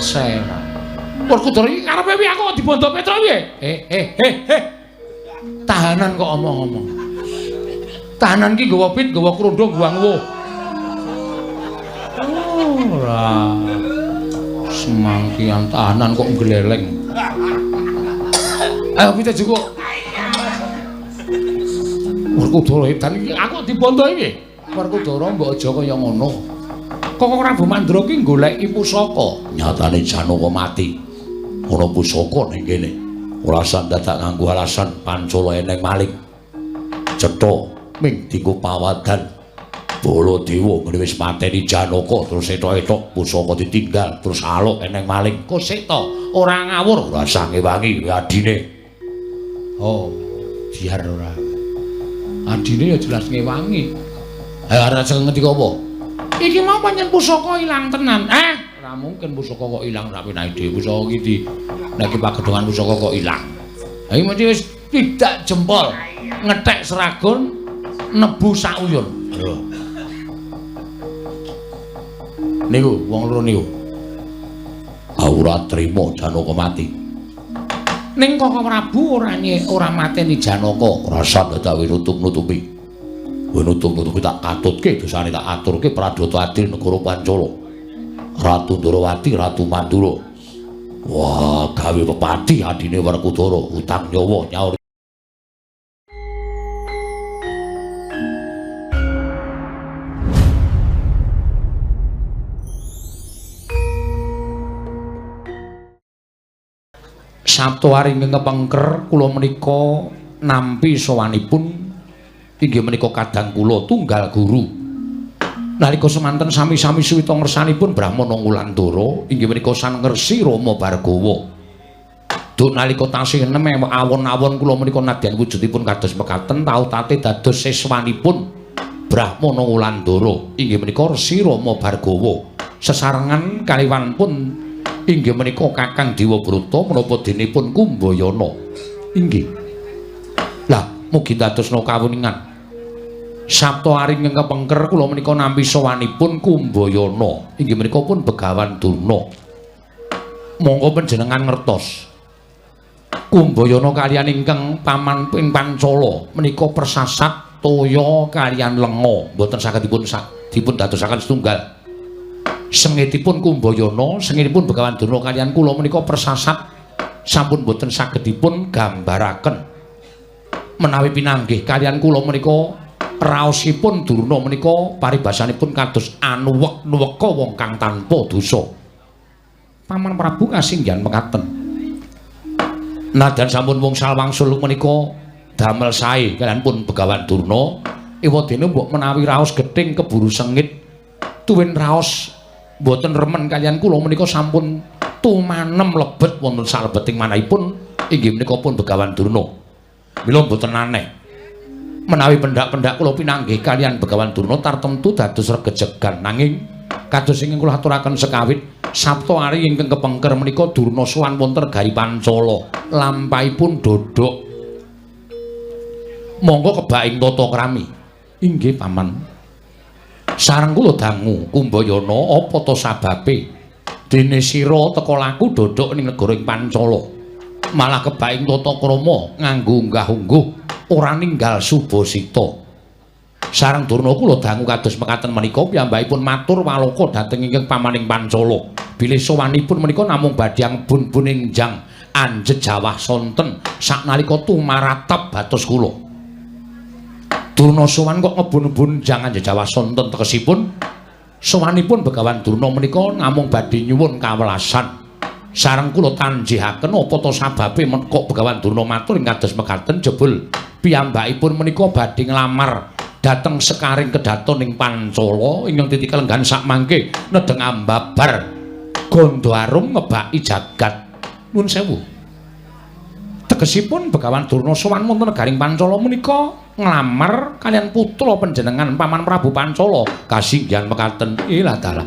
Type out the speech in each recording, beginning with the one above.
Selesai. Werkudara iki karepe piye aku kok dibondo Petruk piye? Eh eh eh eh. Tahanan kok omong-omong. Tahanan ki nggawa pit, nggawa krondo, nggawa nguwuh. Ora. Semangkian tahanan kok gleleng. Ayo pite jukuk. Werkudara edan iki aku dibondo iki. Werkudara mbok aja kaya ngono. Koko Prabu Mandra ki goleki pusaka. Nyatane Janaka mati. Ana pusaka ning kene. Ora usah dadak nganggo alasan Pancala eneng maling. Cetha ming dienggo pawadan. Baladewa ngene wis mateni Janaka terus etok-etok pusaka ditinggal terus aluk eneng maling. Kosek to, ora ngawur. Ora usah ngewangi adine. Oh, biar ora. Adine ya jelas ngewangi. Ayo arep ngendika apa? Iki mau pancen pusaka ilang tenan. Ora mungkin pusaka kok ilang sak penae dhewe. Pusaka iki di nek pagedhongan pusaka kok ilang. Ha iki mesti wis tidak jempol, ngethek seragun nebu sak uyun. Lho. Niku wong loro niku. Ora trima Janaka mati. Ning Koko Prabu ora mateni Janaka. Ora usah dadak nutup-nutupi. Nutup-nutupi tak katutke dosane tak aturke pradata adil negara Pancala. Ratu Ndorowati, Ratu Mandura. Wah, gawe pepati adine Werkudara, utang nyawa nyaur. Sabtu ari ingkang kepengker kula menika nampi sowanipun inggih menika kadang kula tunggal guru. Nalika semanten sami-sami suwita ngersanipun Brahmana Ngulandara inggih menika Sang Resi Rama Bhargawa. Duk nalika tasih enem awon-awon kula menika nadyan wujudipun kados mekaten tau tate dados siswanipun Brahmana Ngulandara inggih menika Resi Rama Bhargawa. Sesarengan kaliwan pun inggih menika Kakang Dewabrata menapa denipun Kumbayana. Inggih. Lah mugi dadosna kawuningan. Sabta ari ingkang kepengker kula menika nampi sowanipun Kumbayana. Inggih menika pun Begawan Durna. Monggo panjenengan ngertos. Kumbayana kaliyan ingkang paman ing Pancala menika persasat toya kaliyan lenga mboten saged dipun dadosaken setunggal. Sengitipun Kumbayana, sengitipun Begawan Durna kaliyan kula menika persasat sampun boten saged dipun gambaraken. Menawi pinanggih kaliyan kula menika raosipun Durna menika paribasanipun kados anuwek-nuweka wong kang tanpa dosa. Paman Prabu kasinggihan mekaten. Nadyan sampun wungsal wangsul menika damel sae kaliyan pun Begawan Durna, ewadene mbok menawi raos gething keburu sengit tuwin raos mboten remen kaliyan kula menika sampun tumanem lebet wonten salebeting manahipun inggih menika pun Begawan Durna. Mila mboten aneh menawi pendak-pendak kula pinanggih kaliyan Begawan Durna tartemtu dados regejegan, nanging kados ingkang kula aturaken sekawit Sabta ari ingkang kepengker menika Durna sowan wonten negari Pancala lampahipun dodhok. Monggo kebak ing tata krami. Inggih paman. Sareng kula dangu Kumbayana apa ta sababe dene sira teka laku dodhok ning negara ing Pancala malah kebak ing tata krama nganggo unggah-ungguh ora ninggal subasita. Sareng Durna kula dangu kados mekaten menika piyambakipun matur waloka dhateng ingkang pamaning Pancala bilih sowanipun menika namung badhe ngebun-bun enjang anjet jawah sonten saknalika tumaratap batos kula. Durna sowan kok ngebun-bun jangan jejawah sonten tegesipun sowanipun Begawan Durna menika namung badhe nyuwun kawelasan. Sareng kula tanjihaken apa ta sababe kok Begawan Durna matur ing kados mekaten jebul piyambakipun menika badhe nglamar dhateng sekaring kedaton ing Pancala ingkang titik kalenggahan sakmangke nedheng ambabar gandha arum ngebaki jagat. Nuwun sewu. Tegesipun Begawan Durna sowan wonten negaring Pancala menika nglamar kaliyan putra panjenengan Paman Prabu Pancala kasinggihan mekaten. Ilah dalah.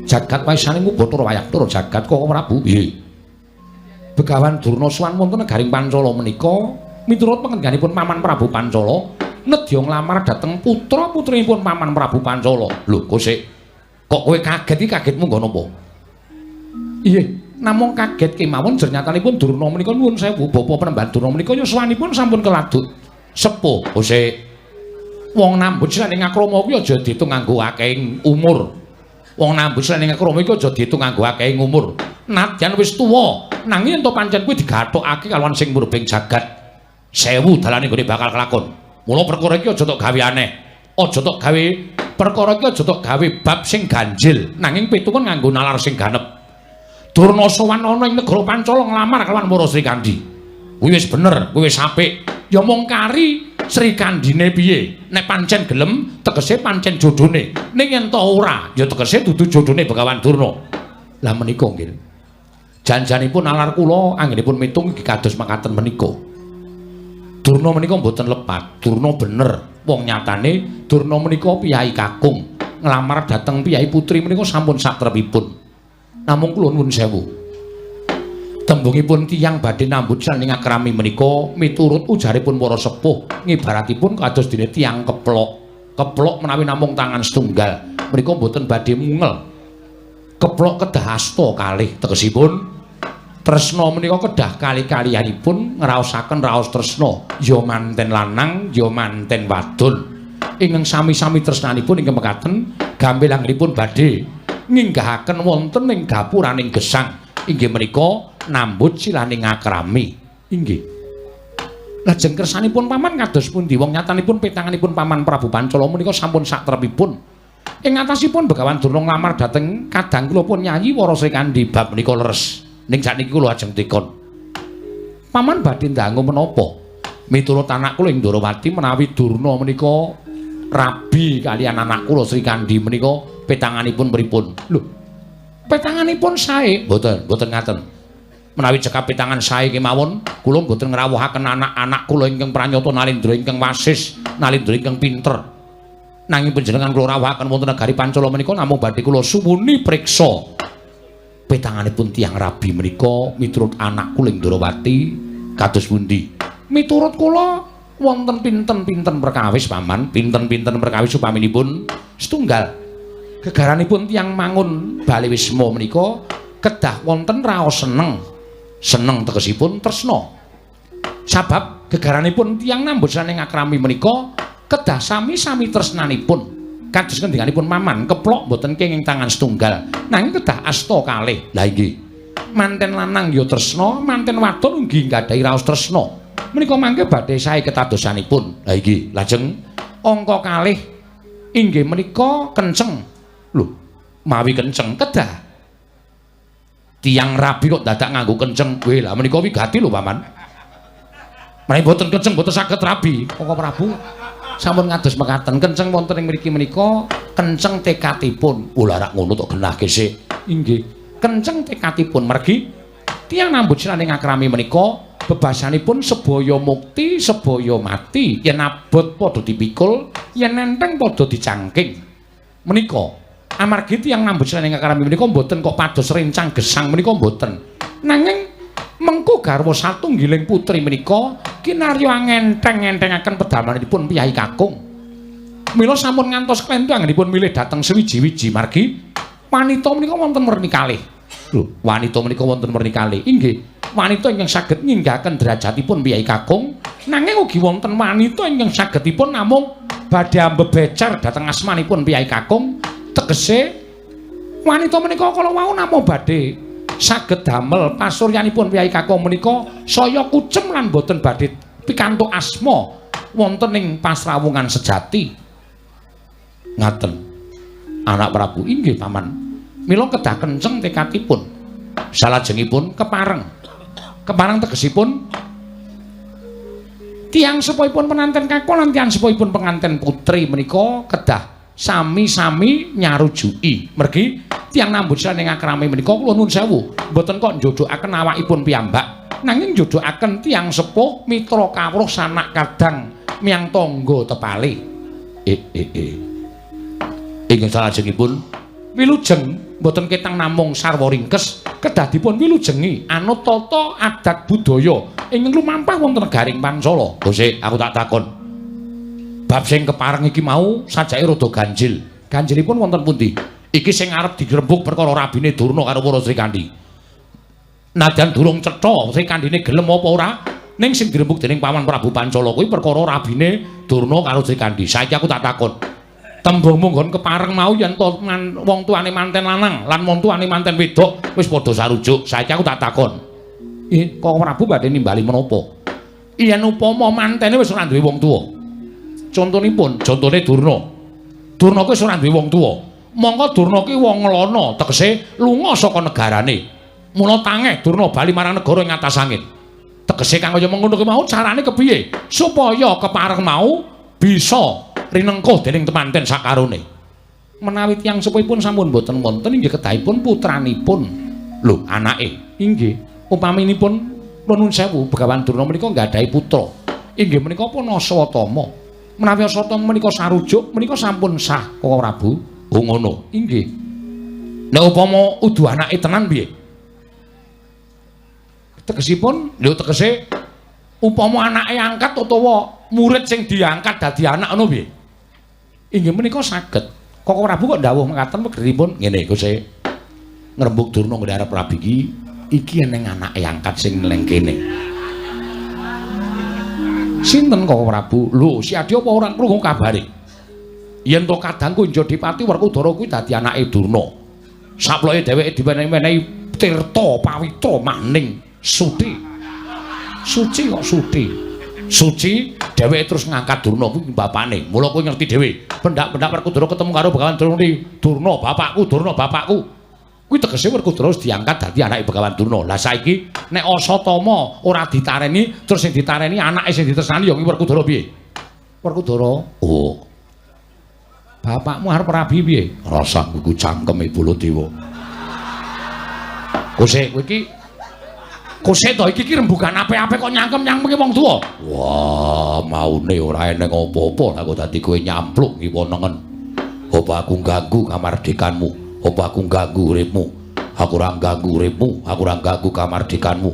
Jagat waisane ngubathara wayah tur jagat Koko Prabu. Nggih. Begawan Durna sowan wonten negaring Pancala menika miturut pangendhanipun Paman Prabu Pancala nedya nglamar dhateng putra-putrinipun Paman Prabu Pancala. Lho, kok sik. Kok kowe kaget iki kagetmu nggo napa? Inggih, namung kaget kemawon jernyatanipun Durna menika nuwun sewu bapa Panembahan Durna menika yuswanipun sampun keladuk sepuh. Sik. Wong nambut ing akrama kuwi aja diitung nganggo akehing umur. Wong nambut ing akrama iku aja diitung nganggo akehing umur. Nadyan wis tuwa, nanging yen to pancen kuwi digathukake kalawan sing murbeng jagat sewu dalane nggone bakal kelakon. Mula perkara iki aja tok gawe aneh. Aja tok gawe perkara iki aja tok gawe bab sing ganjil, nanging pitungan nganggo nalar sing ganep. Durna sowan ana ing negara Pancala nglamar kelawan Wara Srikandhi. Kuwi wis bener, kuwi wis apik. Ya mung kari Srikandhine piye? Nek pancen gelem, tegese pancen jodhone. Ning yen to ora, ya tegese dudu jodhone Begawan Durna. Lah menika nggih. Janjanipun nalar kula anggenipun mitung iki kados makaten menika. Durna menika mboten lepat, Durna bener. Wong nyatane Durna menika piyayi kakung, nglamar dhateng piyayi putri menika sampun satrepipun. Namung kula nuwun sewu. Tembungipun tiyang badhe nambut saning akrami menika miturut ujaripun para sepuh ngibaratipun kados dene tiyang keplok. Keplok menawi namung tangan setunggal menika mboten badhe mungel. Keplok kedah asta kalih, tegesipun tresna menika kedah kali-kalianipun ngraosaken raos tresna, ya manten lanang ya manten wadon. Ingkang sami-sami tresnanipun ingkang mekaten gampil anggenipun badhe nginggahaken wonten ing gapuraning gesang inggih menika nambut silaning akrami. Inggih. Lajeng kersanipun paman kados pundi? Wong nyatanipun petanganipun paman Prabu Pancala menika sampun satrepipun. Ing atasipun Begawan Durna nglamar dhateng kadang kula pun Nyayi Wara Srikandhi bab menika leres. Ning sakniki kula ajeng tekon. Paman badhe ndangu menapa? Miturut anak kula ing Ndorowati menawi Durna menika rabi kalian anak kula Srikandhi menika petanganipun pripun? Lho, petanganipun sae? Mboten, mboten ngaten. Menawi cekap petangan sae kemawon, kula mboten ngrawuhaken anak-anak kula ingkang pranyata nalindra ingkang wasis, nalindra ingkang pinter. Nanging panjenengan kula rawuhaken wonten negari Pancala menika namung badhe kula suwuni priksa. Petanganipun tiyang rabi menika miturut anak kula ing Ndorowati kados pundi? Miturut kula wonten pinten-pinten perkawis paman, pinten-pinten perkawis upaminipun setunggal. Gegaranipun tiyang mangun bale wisma menika kedah wonten raos seneng. Seneng tegesipun tresna. Sabab gegaranipun tiyang nambut saning akrami menika kedah sami-sami tresnanipun. Kados ngendikanipun paman, keplok mboten kenging tangan setunggal, nanging kedah asta kalih. Lah inggih. Manten lanang ya tresna, manten wadon ugi nggadahi raos tresna. Menika mangke badhe sae ketadosanipun. Lah inggih, lajeng angka kalih inggih menika kenceng. Lho, mawi kenceng kedah. Tiyang rabi kok dadak nganggo kenceng. Weh, lah menika wigati lho paman. Menawi mboten kenceng mboten saged rabi. Koko Prabu sampun ngados mekaten, kenceng wonten ing mriki menika kenceng tekadipun. Oh lha rak ngono tok genahke sik. Inggih. Kenceng tekadipun mergi tiyang nambut silaning akrami menika bebasanipun sebaya mukti, sebaya mati. Yen abot padha dipikul, yen enteng padha dicangking. Menika amargi tiyang nambut silaning akrami menika mboten kok pados rencang gesang menika mboten. Nanging mengko garwa satunggiling putri menika kinarya ngenteng-entengaken pedamanipun piyayi kakung. Mila sampun ngantos klentu anggenipun milih dhateng sewiji-wiji margi wanita menika wonten werni kalih. Lho, wanita menika wonten werni kalih. Inggih, wanita ingkang saged nyinggahaken derajatipun piyayi kakung, nanging ugi wonten wanita ingkang sagedipun namung badhe ambebecer dhateng asmanipun piyayi kakung. Tegese wanita menika kala wau namung badhe saged damel pasuryanipun piyayi kakung menika saya kucem lan boten badhe pikantuk asma wonten ing pasrawungan sejati. Ngaten. Anak Prabu, inggih paman. Mila kedah kenceng tekadipun. Salajengipun kepareng. Kepareng tegesipun tiyang sepuhipun penganten kakung lan tiyang sepuhipun penganten putri menika kedah sami-sami nyarujuki. Mergi tiyang nambut saning akrami menika kula nuwun sewu, mboten kok njodhokaken awakipun piyambak, nanging njodhokaken tiyang sepuh, mitra kawruh, sanak kadang, miyang tangga tepale. Ingkang salajengipun wilujeng mboten ketang namung sarwa ringkes, kedah dipun wilujengi anut tata adat budaya ingkang lumampah wonten negaring Pancala. Gose, aku tak takon. Bab sing kepareng iki mau sajake rada ganjil. Ganjilipun wonten pundi? Iki sing arep dirembug perkara rabine Durna karo para Srikandhi. Nadyan durung cetha Srikandine gelem apa ora, ning sing dirembug dening Paman Prabu Pancala kuwi perkara rabine Durna karo Srikandi. Saiki aku tak takon. Tembungmu nggon kepareng mau yen to wong tuane manten lanang lan wong tuane manten wedok wis padha sarujuk. Saiki aku tak takon. Kok Prabu badhe nimbali menapa? Yen upama mantene wis ora duwe wong tuwa. Contonipun, contone Durna. Durna kuwi wis ora duwe wong tuwa. Mongko Durna ki wong nglana, tegese lunga saka negarane. Mula tangeh Durna bali marang negara ing atas angin. Tegese kang kaya mengkono kuwi mau carane kepiye supaya kepareng mau bisa rinengkuh dening temanten sakarone. Menawi tiyang sepuhipun sampun boten wonten inggih kedahipun putranipun. Lho, anake. Inggih. Upaminipun nuwun sewu Begawan Durna menika nggadahi putra. Inggih menika pun Aswatama. Menawi Aswatama menika sarujuk menika sampun sah Koko Prabu. Oh ngono. Inggih. Nek upama udu anake tenan piye? Tegesipun, lho tegese upama anake angkat utawa murid sing diangkat dadi anak ngono piye? Inggih menika saged. Koko Prabu kok ndawuh mekaten pegerinipun ngene Gusti. Ngrembug Durna nggone arep rabi iki, iki eneng anake angkat sing neng kene. Sinten Koko Prabu? Lho, si Adi apa ora krungu kabare? Yen to kadangku Njodipati Werkudara kuwi dadi anake Durna. Saploke dheweke diwenehi tirta pawitra maning suci. Suci kok suci. Suci dheweke terus ngangkat Durna kuwi bapane. Mula kowe ngerti dhewe. Pendak-pendak Werkudara ketemu karo Begawan Durna, Durna bapakku, Durna bapakku. Kuwi tegese Werkudara wis diangkat dadi anake Begawan Durna. Lah saiki nek Asatama ora ditareni, terus sing ditareni anake sing ditresnani ya kuwi Werkudara piye? Werkudara. Oh. Bapakmu arep rabi piye? Rasah nggugu cangkeme Baladewa. Kose kowe iki kose to iki iki rembugan apik-apik kok nyangkem-nyangkemke wong tuwa. Wah, maune ora eneng apa-apa lah kok dadi kowe nyampluk ngiwa nengen. Apa aku ganggu kamardikanmu? Apa aku ganggu uripmu? Aku ora ganggu uripmu, aku ora ganggu kamardikanmu.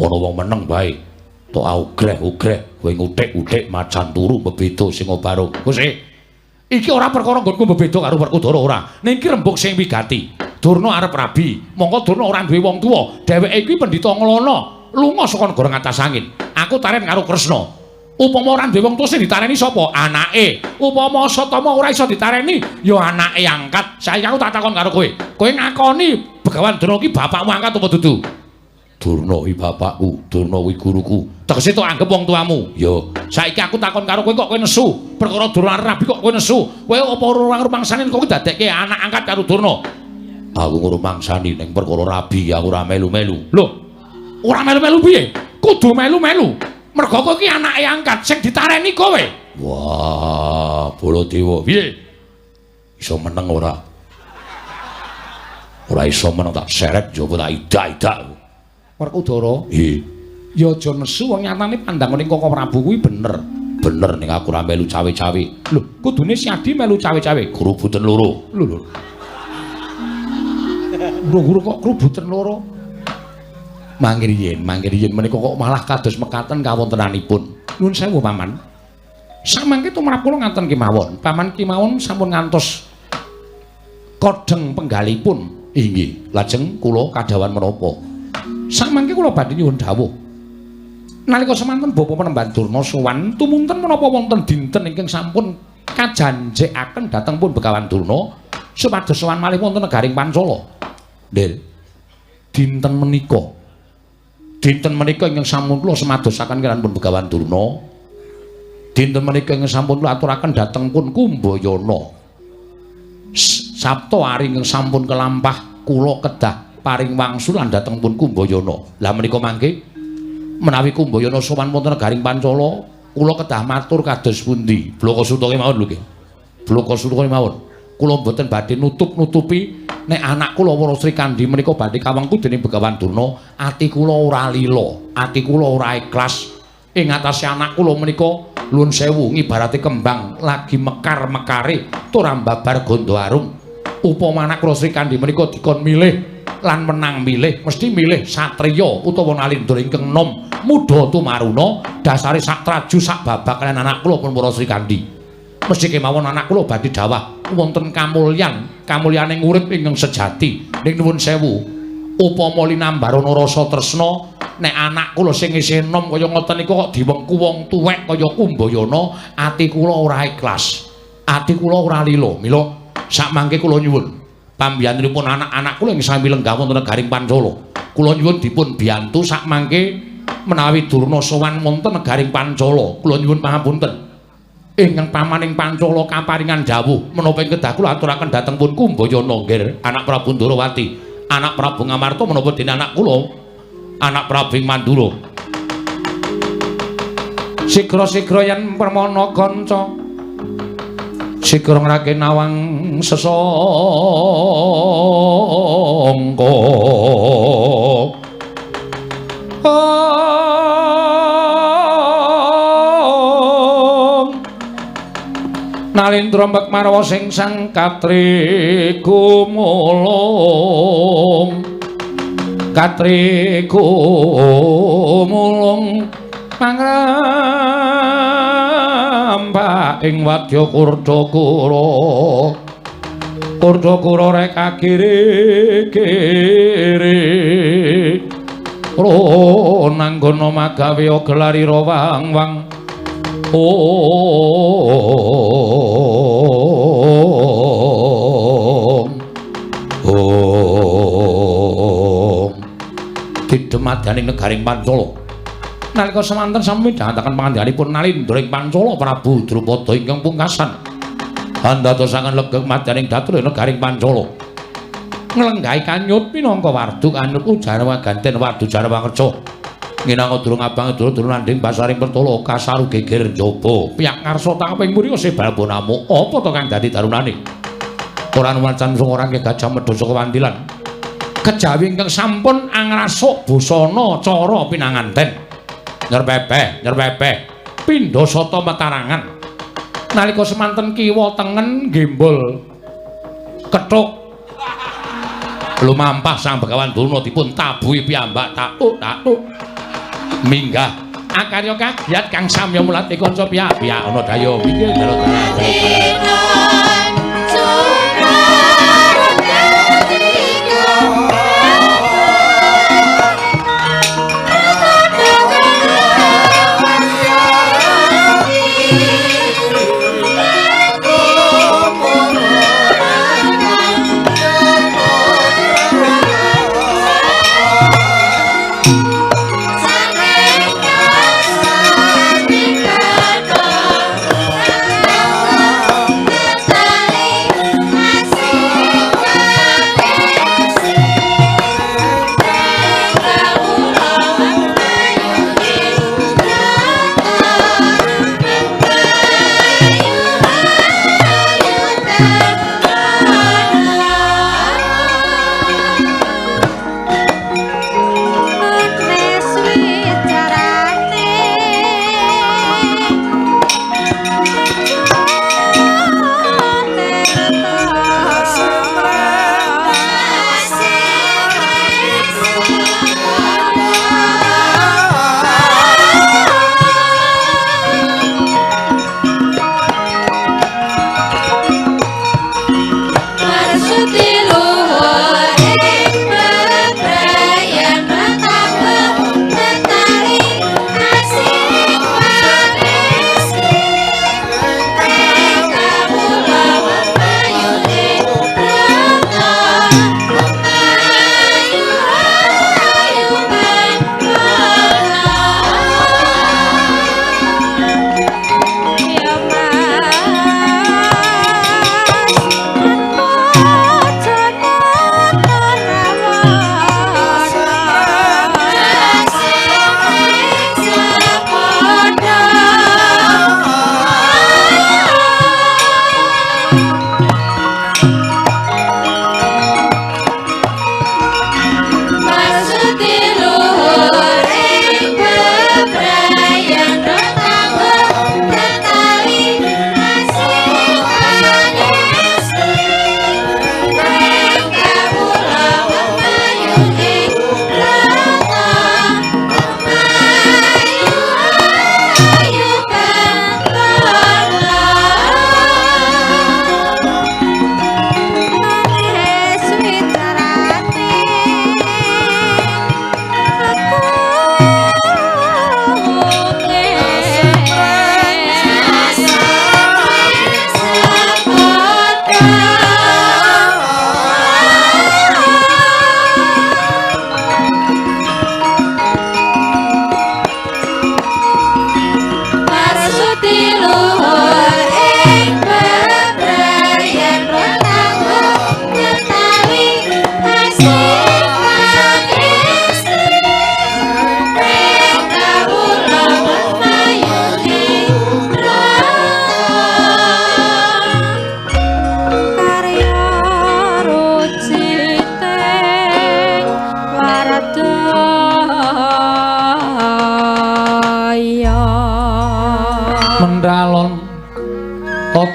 Ana wong meneng bae. Tok augreh-ugreh kowe nguthik-uthik macan turu bebeda sing barung. Kose iki ora perkara nggonku bebeda karo Werkudara ora. Ning iki rembug sing wigati. Durna arep rabi, mongko Durna ora duwe wong tuwa. Dheweke iki pendhita nglana, lunga saka negara ngatas angin. Aku taren karo Kresna. Upama ora duwe wong tuwa sing ditareni sapa? Anake. Upama Asatama ora iso ditareni, ya anake angkat. Saiki aku tak takon karo kowe. Kowe ngakoni Begawan Durna iki bapakmu angkat apa dudu? Durna kuwi bapakku, Durna kuwi guruku. Tegese tok anggep wong tuamu. Ya. Saiki aku takon karo kowe kok kowe nesu. Perkara Durna rabi kok kowe nesu. Kowe apa ora ngrumangsani kok dadekke anak angkat karo Durna? Aku ngrumangsani ning perkara rabi aku ora melu-melu. Lho, ora melu-melu piye? Kudu melu-melu. Mergo kowe iki anake angkat sing ditareni kowe. Wah, Baladewa piye? Iso meneng ora? Ora iso meneng tak seret njaba tak idak-idak. Werkudara. Nggih. Ya aja nesu wong nyatane pandangane Koko Prabu kuwi bener. Bener ning aku ora melu cawe-cawe. Lho, kudune si Adi melu cawe-cawe. Krubuten loro. Lho lho. Guru-guru kok krubuten loro. Mangke riyin menika kok malah kados mekaten kawontenanipun. Nuwun sewu Paman. Samangke tumrap kula ngaten kemawon. Paman kemawon sampun ngantos kodheng penggalipun. Inggih, lajeng kula kadhawan menapa? Samangke kula badhe nyuwun dawuh. Nalika semanten Bapak Penemban Durna sowan tumunten menapa wonten dinten ingkang sampun kajanjekaken dhateng pun Begawan Durna supados sowan malih wonten negaring Pancala. Ndel. Dinten menika. Dinten menika ingkang sampun kula semadosaken kaliyan pun Begawan Durna. Dinten menika ingkang sampun kula aturaken dhateng pun Kumbayana. Sabta ari ingkang sampun kelampah kula kedah paring wangsulan dhateng pun Kumbayana. Lah menika mangke menawi Kumbayana sowan wonten negaring Pancala, kula kedah matur kados pundi? Blaka suta kemawon lho nggih. Blaka suta kemawon. Kula mboten badhe nutup-nutupi nek anak kula Wara Srikandhi menika badhe kawengku dening Begawan Durna, ati kula ora lila, ati kula ora ikhlas. Ing atase anak kula menika nuwun sewu ngibarate kembang lagi mekar-mekare tur ambabar gandha arum. Upama anak kula Srikandhi menika dikon milih lan menang milih, mesti milih satriya utawa nalindra ingkang nom muda tumaruna dasare sak traju sak babak kaliyan anak kula pun Wara Srikandhi. Mesti kemawon anak kula badhe dawah wonten kamulyan, kamulyaning urip ingkang sejati. Ning nuwun sewu, Upama linambarana rasa tresna, nek anak kula sing isih enom kaya ngoten niku kok diwengku wong tuwek kaya Kumbayana, ati kula ora ikhlas. Ati kula ora lila. Mila sakmangke kula nyuwun pambiyantunipun anak-anak kula ing sami lenggah wonten negaring Pancala. Kula nyuwun dipun biyantu sakmangke menawi Durna sowan wonten negaring Pancala. Kula nyuwun pangapunten. Ingkang pamaning Pancala kaparingan dawuh menapa ing kedah kula aturaken dhateng pun Kumbayana nggih anak Prabu Ndorowati, anak Prabu Ngamarta menapa dene anak kula anak Prabu Mandura. Sigra-sigra yen permana kanca sigra ngrake nawang sesangka. Nalindra mbek marwa sing sang katri gumulung, katri gumulung pangrambak ing wadya Kurdakura, Kurdakura rek kiri-kiri ronanggana magawe gelarira wang-wang. Om Om didemadaning negaring Pancala. Nalika semanten sami midhangetaken pangandikanipun Nalindra ing Pancala Prabu Drupada ingkang pungkasan andadosaken legeg madaning datur negaring Pancala. Nglenggahi kanyut minangka wardu kanyut ujarwa ganten wardu jarwa kerja. Nginangka durung abang durung nandhing basaring pertala kasaru geger njaba. Piyak ngarsa tangkeping mburi sebal bonamuk. Apa to kang dadi darunane? Ora nuwacan saka rangke Gajah Mada saka Wantilan. Kejawi ingkang sampun angrasuk busana cara pinanganten. Nyerpepeh, nyerpepeh, pindha sata metarangan. Nalika semanten kiwa tengen gembol kethuk lumampah Sang Begawan Durna dipun tabuhi piyambak tatuk tatuk minggah akarya kagiat kang samya mulati kanca piyak-piyak ana daya pinggir dalan.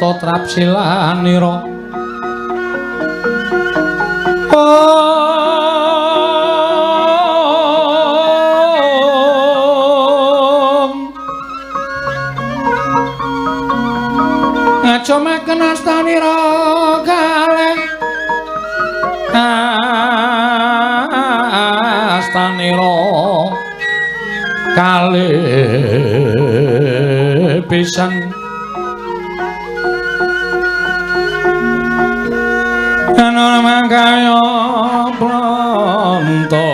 tata trapsilanira. Om ngajomaken astanira kalih astanira kalih pisan ana mangkaya pranto.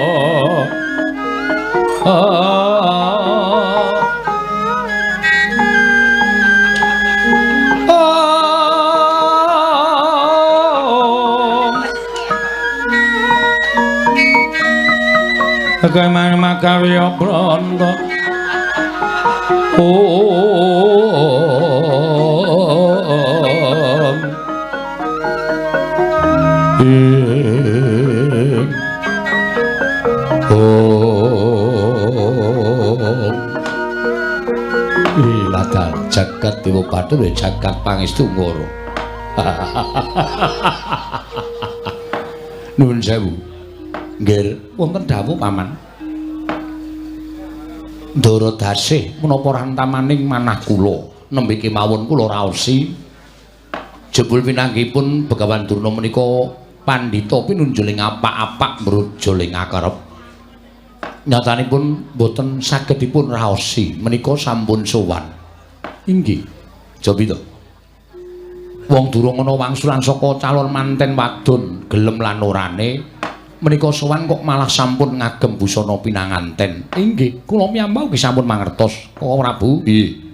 Bagaimana makawya pranto. Om ing Om Iladal jagat dewa bathara jagat pangestu ngoro. Nuwun sewu. Nggih, wonten dawuh paman. Ndara dasih menapa rantamaning manah kula nembe kemawon kula raosi. Jebul pinanggihipun Begawan Durna menika pandhita pinunjuling apak-apak mrujuling akerep. Nyatanipun boten saged dipun raosi menika sampun sowan. Inggih. Cobi to. Wong durung ana wangsulan saka calon manten wadon gelem lan orane menika sowan kok malah sampun ngagem busana pinanganten. Inggih, kula piyambak ugi sampun mangertos. Kok Prabu? Nggih.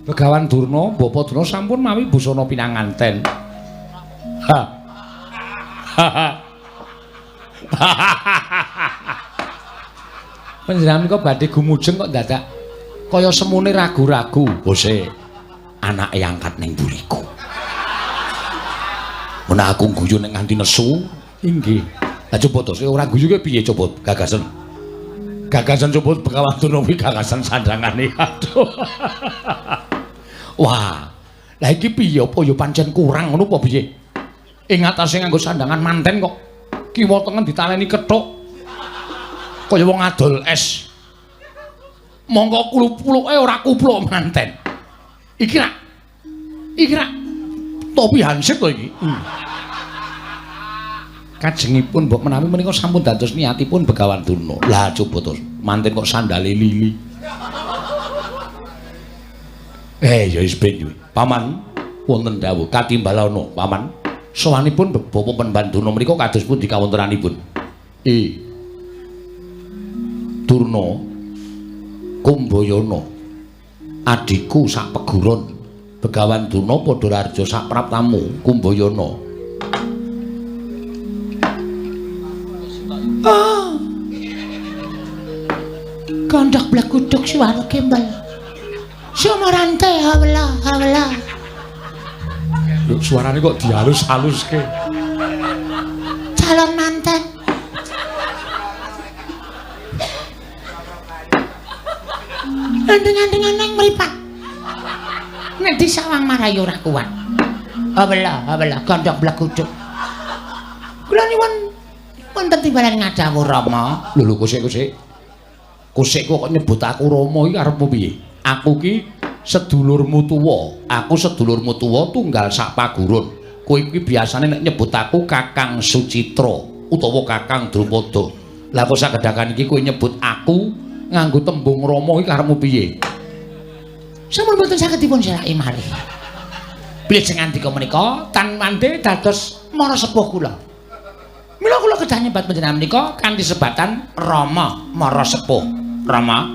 Begawan Durna, Bapak Durna sampun mawi busana pinanganten. Ha. Panjenengan menika badhe gumujeng kok dadak kaya semune ragu-ragu. Bose, anake angkat ning mburiku. Menawa aku guyu nek nganti nesu. Inggih. Lah coba to, sing ora guyu ki piye coba gagasan. Gagasan coba Begawan Durna kuwi gagasan sandangane. Aduh. Wah. Lah iki piye apa ya pancen kurang ngono apa piye? Ing atase nganggo sandangan manten kok kiwa tengen ditaleni kethuk. Kaya wong adol es. Mongko klupluke ora kupluk manten. Iki rak. Iki rak topi hansip to iki. Kajengipun mbok menawi menika sampun dados niatipun Begawan Durna. Lah coba to, manten kok sandale lili. Ya wis ben. Paman wonten dawuh katimbalana, Paman. Sowanipun Bapak Penemban Durna menika kados pundi kawontenanipun? Durna Kumbayana adhiku sak peguron Begawan Durna padha raja sak praptamu Kumbayana. Oh. Gondok bleguduk suara gembel. Sumarante hawla hawla. Lho suarane kok dihalus-haluske. Calon manten. Andeng-andeng nang mripat. Nek disawang marai ora kuat. Hawla hawla gondok bleguduk. Kula nyuwun wonten timbalan ngadhawuh Rama. Lho lho kosek-kosek. Kosek kok nyebut aku Rama iki arepmu piye? Aku ki sedulurmu tuwa. Aku sedulurmu tuwa tunggal sak paguron. Kowe iki biasane nek nyebut aku Kakang Sucitra utawa Kakang Drupada. Lah kok sagedakan iki kowe nyebut aku nganggo tembung Rama iki karepmu piye? Sampun boten saged dipun selaki malih. Bilih sing ngandika menika tan mande dados mara sepuh kula. Mila kula kedah nyebat panjenengan menika kanthi sebatan Rama mara sepuh. Rama.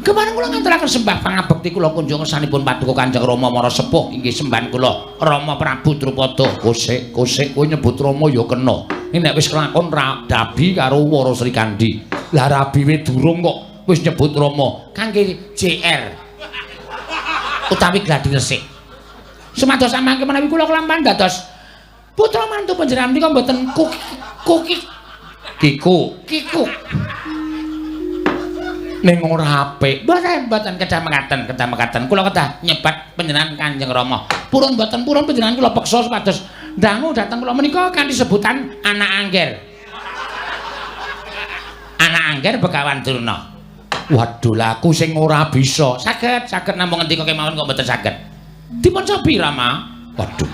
Kemarin kula nganturaken sembah pangabekti kula kunjung ngersanipun paduka Kanjeng Rama mara sepuh inggih sembahan kula Rama Prabu Drupada. Kosek kosek kowe nyebut Rama ya kena. Ning nek wis kelakon rabi karo Wara Srikandhi. Lah rabi we durung kok wis nyebut Rama kangge JR utawi gladi resik. Sumados samangke menawi kula kelampahan dados putra mantu panjenengan menika mboten kuki kiku kiku. Ning ora apik. Mboten, mboten kedah mekaten, kedah mekaten. Kula kedah nyebat panjenengan Kanjeng Rama. Purun mboten purun panjenengan kula peksa supados dangu dhateng kula menika kanthi sebutan anak angger. Anak angger Begawan Durna. Waduh, lha aku sing ora bisa. Saged, saged namung ngendika kemawon kok mboten saged. Dipun cobi Rama. Waduh.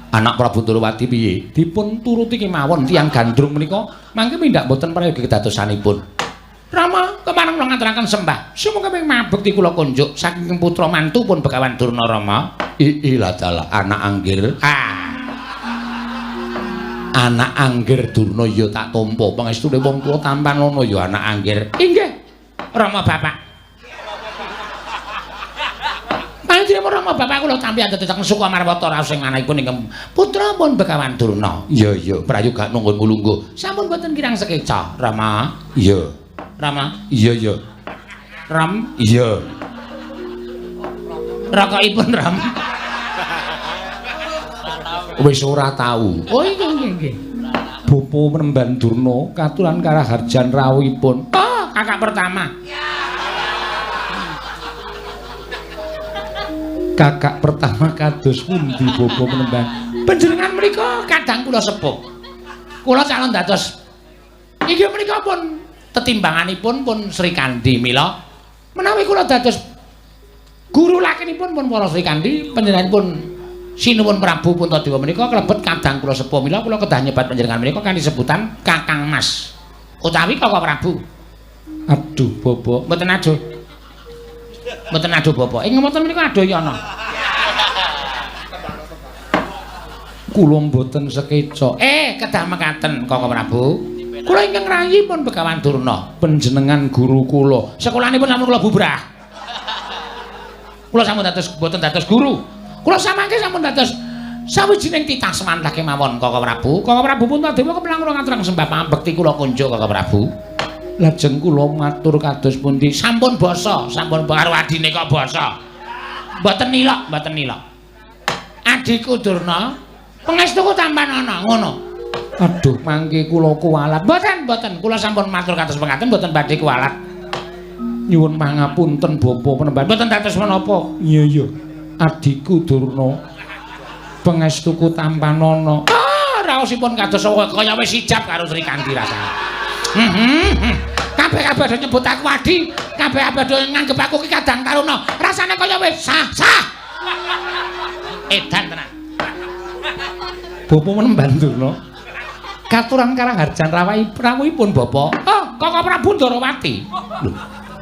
Anak Prabu Ndorowati piye? Dipun turuti kemawon tiyang gandrung menika mangke mindak mboten prayogi kedadosanipun. Rama kepareng kula ngaturaken sembah. Sumangga ming mabekti kula kunjuk saking putra mantu pun Begawan Durna Rama. Iilah dalah anak anggir. Ah. Anak anggir Durna ya tak tampa. Pangestune wong tuwa tampan ana ya anak anggir. Inggih. Rama bapak. Panjenengan Rama bapak kula tampi atetesaken Sukamarwata raos ing manahipun ingkang putra pun Begawan Durna. Iya iya, prayoga nunggun mulungguh. Sampun boten kirang sekeca, Rama. Iya. Rama. Iya iya. Ram. Iya. Rokokipun Ram. Wis ora tau. Oh iya nggih nggih. Bapa Menemban Durna katuran karaharjan rawuhipun. Oh, kakak pertama. Kakak pertama kados pundi Bapa Menemban? Panjenengan menika kadang kula sepuh. Kula calon dados inggih menika pun tetimbanganipun pun Srikandhi mila menawi kula dados guru lakinipun pun para Srikandhi panjenenganipun Sinuwun Prabu Puntadewa menika klebet kadang kula sepuh mila kula kedah nyebat panjenengan menika kanthi sebutan Kakang Mas utawi Kaka Prabu. Aduh Bapak, mboten aduh. Mboten aduh Bapak. Ing ngoten menika aduh yana. Kula mboten sekeca. Kedah mekaten Kaka Prabu. Kula ingkang rayi pun Begawan Durna. Panjenengan guru kula. Sekolanipun sampun kula bubrah. Kula sampun dados mboten dados guru. Kula samangke sampun dados sawijining titah semantah kemawon Kaka Prabu. Kaka Prabu Puntadewa kepelang kula ngaturaken sembah pamekti kula kunjuk Kaka Prabu. Lajeng kula matur kados pundi? Sampun basa, sampun karo adine kok basa. Mboten nilok, mboten nilok. Adhiku Durna, pangestuku tampan ana ngono. Aduh, mangke kula kuwalat. Mboten, mboten. Kula sampun matur kados pengaten mboten badhe kuwalat. Nyuwun pangapunten Bapak Penemban. Mboten dados menapa. Iya iya. Adhiku Durna, pangestuku tampanana. Ah, raosipun kados kaya wis ijab karo Srikandhi rasane. Kabeh-kabeh do nyebut aku adi, kabeh-kabeh do nganggep aku ki kadang taruna. Rasane kaya wis sah, sah. Edan tenan. Bapak Menemban Durna katuran karaharjan rawuhipun Bapak. Oh, Kaka Prabu Ndorowati. Lho,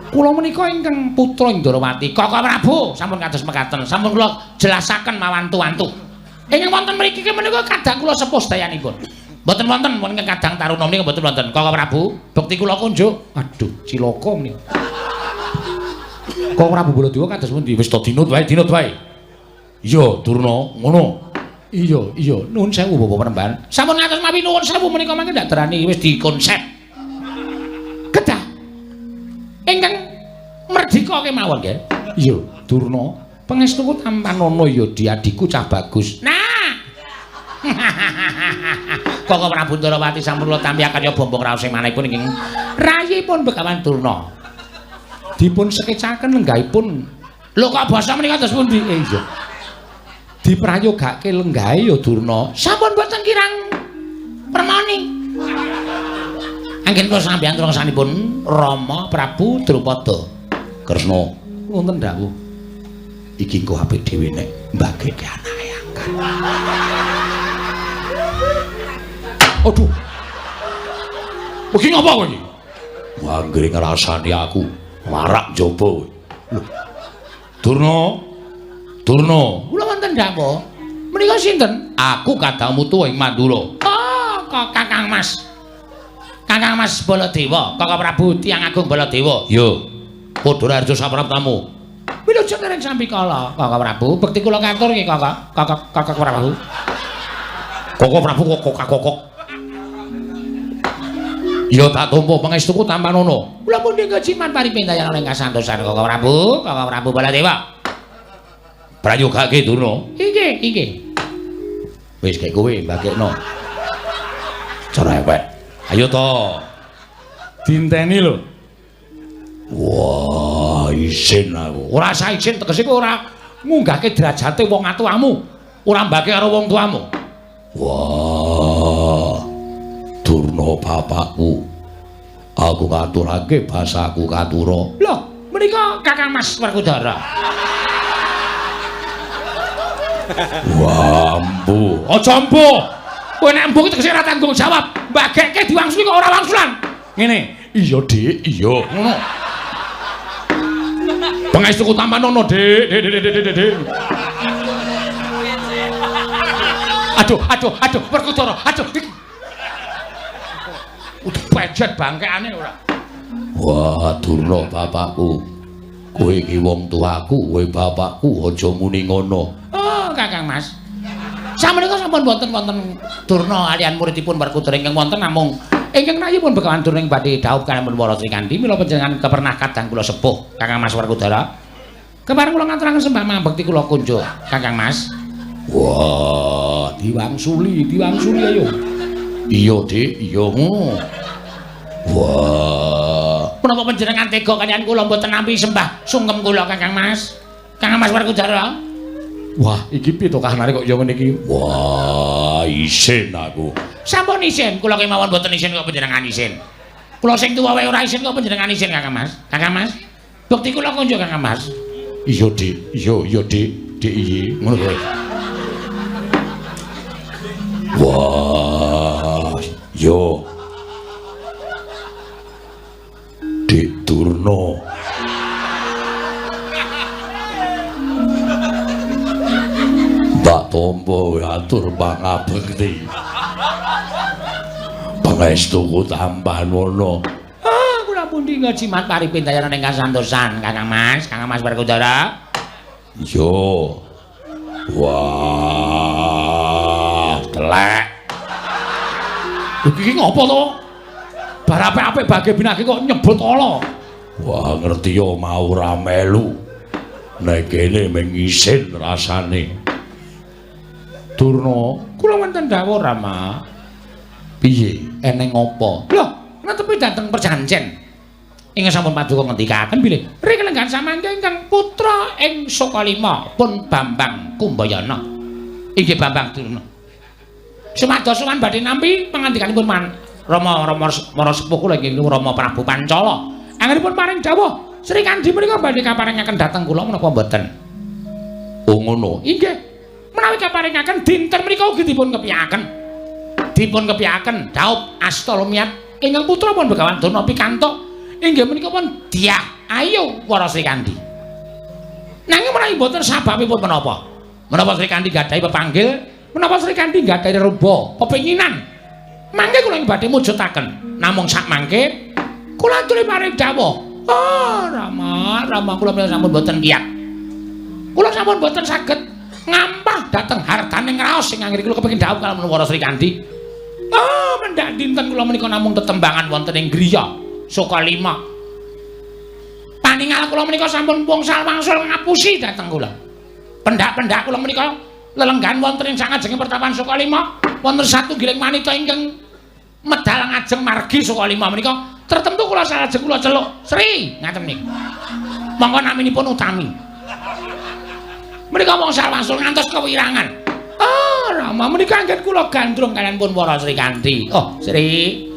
kula menika ingkang putra Ndorowati. Kaka Prabu sampun kados mekaten, sampun kula jelasaken mawantu-wantu. Ingkang wonten mriki menika kadang kula sepuh sedayanipun. Mboten wonten ingkang kadang taruna menika mboten wonten. Kaka Prabu, bekti kula kunjuk. Aduh, cilaka menika. Kaka Prabu Baladewa kados pundi? Wis to dinut wae, dinut wae. Iya, Durna, ngono. Iya, iya, nuwun sewu Bapak Penemban. Sampun ngantos mawi nuwun sewu menika mangke ndak derani wis dikonsep. Kedah ingkang merdika kemawon nggih. Iya, Durna, pangestuku tampanana ya diadiku cah bagus. Nah. Kaka Prabu Ndorowati sampun kula tampi akarya bombong raos ing manahipun ingkang rayipun Begawan Durna. Dipun sekecaken lenggahipun. Lho kok basa menika terus pundi? Iya. Diprayogake lenggahe ya Durna. Sampun boten kirang permoni. Anggen kula sampeyan trungsanipun Rama Prabu Drupada. Kresna, wonten dawuh. Iki engko apik dhewe nek mbageke anake angkat. Aduh. Iki ngapa kowe iki? Anggere ngrasani aku marak njaba kowe. Lho. Durna. Durna, kula wonten dawuh. Menika sinten? Aku kadangmu tuwa ing Mandura. Oh, kok Kakang Mas. Kakang Mas Baladewa, Kaka Prabu Tiyang Agung Baladewa. Iya. Padha raharja sapraptamu. Wilujeng ring sambikala, Kaka Prabu. Bekti kula katur nggih, Kaka. Kaka Kaka Prabu. Kaka Prabu kok kokak-kokok. Ya tak tampa pangestuku tampanana. Kula pundi kejiman paripindayan ing kasantosan Kaka Prabu, Kaka Prabu Baladewa. Prayogake Durna. Inggih, inggih. Wis kek kowe mbagekno. Cerewet. Ayo to. Dinteni lho. Wah, isin aku. Ora usah isin, tegese kowe ora ngunggahke derajate wong atuamu, ora mbake karo wong tuamu. Wah. Durna bapakku. Aku ngaturake basaku katura. Lho, menika Kakang Mas Werkudara. Wah, ampuh. Aja ampuh. Kowe nek ampuh tegese ora tanggung jawab. Mbagekke diwangsuli kok ora wangsulan. Ngene. Iya, Dik, iya. Ngono. Pangestuku tampanono, Dik. Dik, Dik, Dik, Dik, Dik. Aduh, aduh, aduh, Werkudara. Aduh. Udah pejet bangkeane ora. Wah, Durna bapakku. Kowe iki wong tuaku, kowe bapakku, aja muni ngono. Oh, Kakang Mas. Sameneika sampun wonten-wonten Durna alian muridipun Werkudara ingkang wonten namung ingkang rayipun Begawan Durna ing badhe dhaup kaliyan Wara Srikandhi mila panjenengan kepernah kadang kula sepuh Kakang Mas Werkudara. Kepareng kula ngaturaken sembah mambekti kula kunjuk Kakang Mas. Wah, diwangsuli, diwangsuli ayo. Iya, Dik, iya ngono. Wah, menapa panjenengan tega kaliyan kula mboten nampi sembah sungkem kula Kakang Mas? Kakang Mas Werkudara. Wah, iki piye to kahanane kok ya ngene iki? Wah, isin aku. Sampun isin, kula kemawon mboten isin kok panjenengan isin. Kula sing tuwa wae ora isin kok panjenengan isin Kakang Mas. Kakang Mas, bekti kula kunjuk Kakang Mas. Iya, Dik. Iya, iya, Dik. Dik iki ngono kowe. Wah, yo. Dik Durna. Tak tampa atur pangabekti. Pangestuku tampanono. Ah, kula pundi ngajimat paripintayan ing kasantosan Kakang Mas, Kakang Mas Werkudara. Yo. Wah, telek. Iki ngopo to? Bar apik-apik bage binage kok nyebut ala. Wah, ngerti yo mau ora melu. Nek kene mung isin rasane. Durna, kula wonten dawuh Rama. Piye? Eneng apa? Lho, netepi dhateng perjanjen. Ingkang sampun paduka ngendikaken bilih ring lenggan samangke ingkang putra ing Sukalima pun Bambang Kumbayana. Inggih Bambang Durna. Sumados sowan badhe nampi pangandikanipun man Rama Rama Mara sepuh kula inggih Rama Prabu Pancala. Anggenipun paring dawuh Srikandhi menika badhe kaparengaken dhateng kula menapa mboten? Oh ngono. Inggih. Menawi kaparengaken dinten menika ugi dipun kepiyakaken. Dipun kepiyakaken dhaup asta lumiat ingkang putra pun Begawan Durna pikantuk inggih menika pun Dyah Ayu Wara Srikandhi. Nanging menawi mboten sababipun menapa? Menapa Srikandhi gadhahi pepanggil, menapa Srikandhi gadhahi ruba pepinginan? Mangke kula ing badhe mujudaken. Namung sak mangke kula aturi paring dawuh. Oh, Rama, Rama kula menika sampun mboten kiyat. Kula sampun mboten saged ngampah dhateng hartane ngraos sing anggere kula kepengin dhawuh kalamun Wara Srikandhi. Oh, mendhak dinten kula menika namung tetembangan wonten ing griya Sukalima. Paningal kula menika sampun wngsal wangsul ngapusi dhateng kula. Pendak-pendak kula menika lelenggan wonten ing sangajenge pertapan Sukalima wonten satunggiling wanita ingkang medal ngajeng margi Sukalima menika tertentu kula salajeng kula celuk Sri ngaten niku. Monggo naminipun Utami. Menika wngsal wangsul ngantos kewirangan. Oh, Rama menika anggen kula gandrung kaliyan pun Wara Srikandhi. Oh, Sri.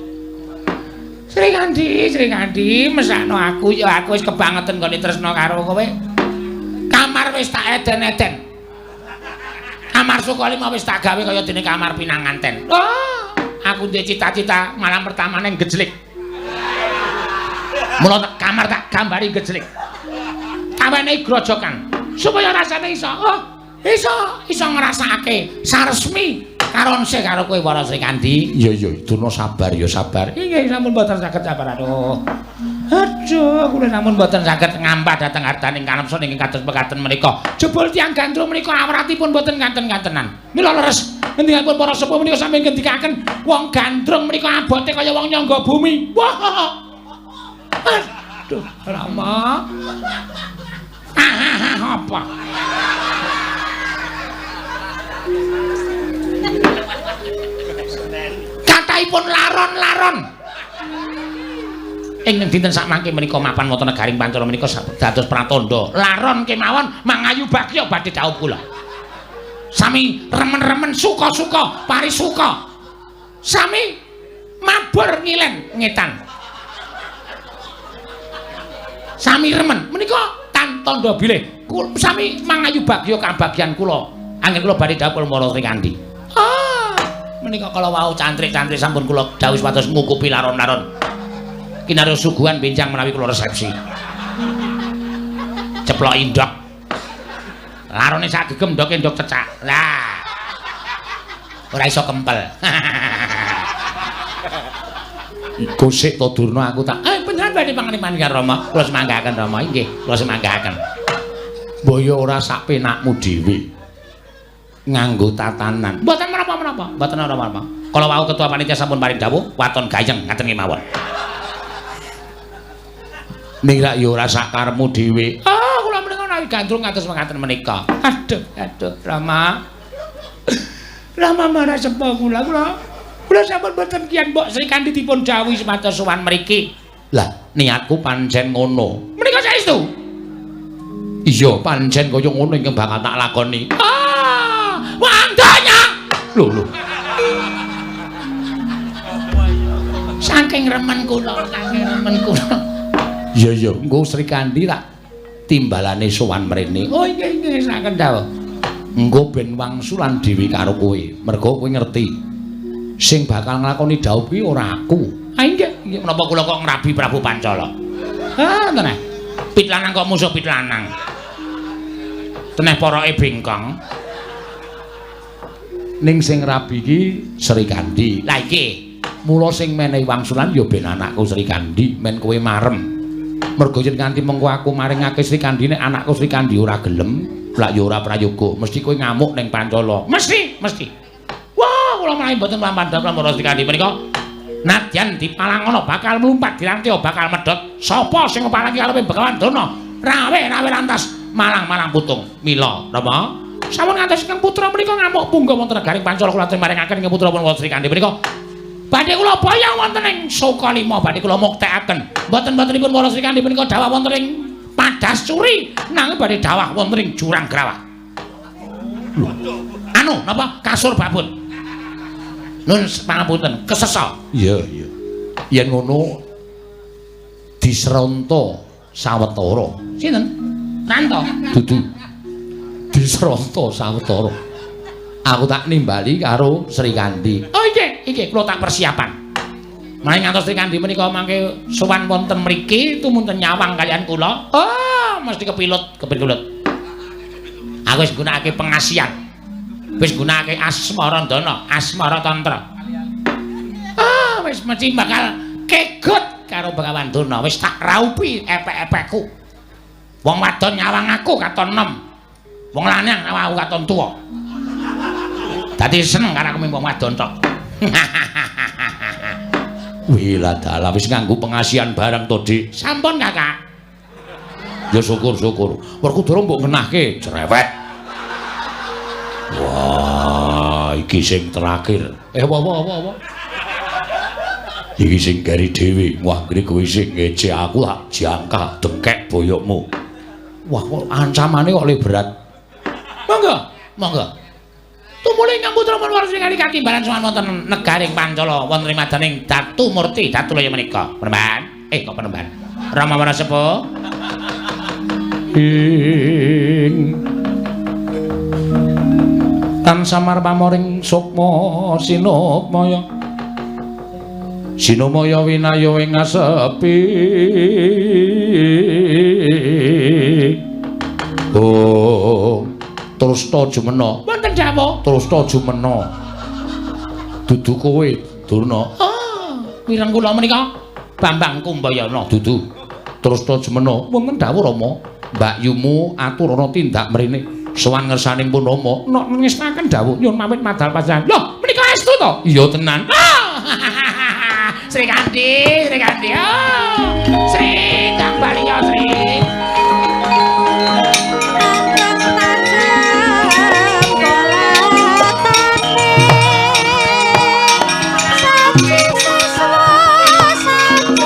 Srikandhi, Srikandhi, mesakno aku ya aku wis kebangetan nggone tresna karo kowe. Kamar wis tak eden-eden. Kamar Sukalima wis tak gawe kaya dene kamar pinanganten. Oh, aku duwe cita-cita malam pertamane gejlik. Mula kamar tak gambari gejlik. Kawenehi grojokan supaya rasane iso oh, iso ngrasakake saresmi karonse karo kowe Wara Srikandhi. Iya iya, Durna sabar ya sabar. Inggih sampun mboten saged sabar aduh. Aduh, kula sampun mboten saged ngampah dhateng hartaning kanepson ingkang kados pekaten menika. Jebul tiyang gandrung menika awratipun mboten kanten-kantenan. Mila leres ngendikanipun para sepuh menika sami ngendikaken wong gandrung menika abote kaya wong nyangga bumi. Wah. Aduh, Rama. Apa? Kataipun laron-laron. Ing dinten sakmangke menika mapan wonten negaring Pancala menika dados pratandha. Laron kemawon mangayu bagya badhe dhaup kula. Sami remen-remen suka-suka parisuka. Sami mabur ngilen ngetan. Sami remen menika tandha bilih sami mangayu bagya kabagyan kula. Anggen kula badhe dhaup kula Sri Kandi. Ah, menika kala wau cantrik-cantrik sampun kula dhawuhi supados ngukupi laron-laron. Kinarya suguhan benjang menawi kula resepsi. Ceplok indok. Larone sak gegem ndoke ndok cecak. Lah. Ora iso kempel. Iku sik to Durna aku tak panjenengan badhe pangriman karo Rama. Kula semanggaken Rama inggih, kula semanggaken. Mbaya ora sak penakmu dhewe. Nganggo tatanan. Mboten menapa-menapa, mboten menapa-menapa. Kala wau ketua panitia sampun paring dawuh waton gayeng ngaten kemawon. Ning rak ya ora sak karepmu dhewe. Ah, kula menika menawi gandrung ngantos mekaten menika. Aduh, aduh, Rama. Rama marah sepo kula, kula. Kula sampun boten kiyan Mbok Sri Kandi dipun dawuhi supados sowan mriki. Lah, niatku pancen ngono. Menika saestu? Iya, pancen kaya ngono ingkang bakal tak lakoni. Ah, wandanya. Lho, lho. Saking remen kula, saking remen kula. Iya, iya, engko Sri Kandi tak timbalane sowan mrene. Oh, inggih, inggih, saken dawuh. Engko ben wangsulan dhewe karo kowe. Mergo kowe ngerti sing bakal nglakoni dhaup kuwi ora aku. Ah, inggih, inggih, menapa kula kok ngrabi Prabu Pancala? Ah, teneh. Pit lanang kok musuh pit lanang. Teneh poroke bengkong. Ning sing rabi iki Sri Kandi. Lah iki, mula sing menehi wangsulan ya ben anakku Sri Kandi, men kowe marem. Mergo yen nganti mengko aku maringake Sri Kandi nek anakku Sri Kandi ora gelem, lak ya ora prayoga, mesti kowe ngamuk ning Pancala. Mesti, mesti. Wah, kula menawi mboten lampah dalem Sri Kandi menika nadyan dipalangono bakal mlumpat dirantya bakal medhot. Sapa sing ngepalangi karepe Begawan Durna? Rawe-rawe lantas malang-malang putung. Mila, napa? Sampun ngantos ingkang putra menika ngamuk pungga wonten negaring Pancala kula maringaken ingkang putra pun Sri Kandi menika. Badhe kula boyong wonten ing Sukalima, badhe kula muktekaken. Mboten-mbotenipun para Sri Kandi menika dawah wonten ing Padas Curi, nanging badhe dawah wonten ing Jurang Grawah. Lho. Anu, napa? Kasur babut. Nun pangapunten, kesesa. Iya, iya. Yen ngono disronta sawetara. Sinten? Ranto. Dudu. Disronta sawetara. Aku tak nimbali karo Sri Kandi. Oh inggih, inggih kula tak persiapan. Menawi ngantos Sri Kandi menika mangke sowan wonten mriki tumunten nyawang kaliyan kula. Oh, mesti kepilut, kepilut. Aku wis nggunakake pengasihan. Wis nggunakake asmarandana, asmara tantra. Ah, wis mesti bakal kegut karo Begawan Durna. Wis tak raupi epek-epekku. Wong wadon nyawang aku katon enom. Wong lanang nyawang aku katon tuwa. Dadi seneng karo aku wong wadon tok. Wih lah dalah wis nganggo pengasihan barang to, Dik. Sampun, Kakak. Ya syukur-syukur. Werkudara mbok ngenahke cerewet. Wah, iki sing terakhir. Apa? Iki sing gari dhewe. Wah, ngene kowe sing ngece aku tak jangkah dengkek boyokmu. Wah, kok ancamane kok le berat. Monggo, monggo. Tumuli ingkang putra Manwara Sri Kandi katimbalan sowan wonten negaring Pancala wonten ing madaning Datu Murti Datulaya menika. Penemban. Kok penemban. Rama Wara Sepuh. Ing tan samar pamoring sukma sinukmaya. Sinumaya winaya ing asepi. Oh, terus ta jumena. Wonten dawuh. Terus ta jumena. Dudu kowe, Durna. Oh, mireng kula menika Bambang Kumbayana. Dudu. Terus ta jumena. Wonten dawuh Rama. Mbakyumu aturana tindak mrene. Sowan ngersaning pun Rama. Nok ngestaken dawuh nyuwun pamit madal panjenengan. Lho, menika estu to? Iya tenan. Oh. Sri Kandi, Sri Kandi. Oh. Sri Kang Baliya Sri. Saji siswa saji.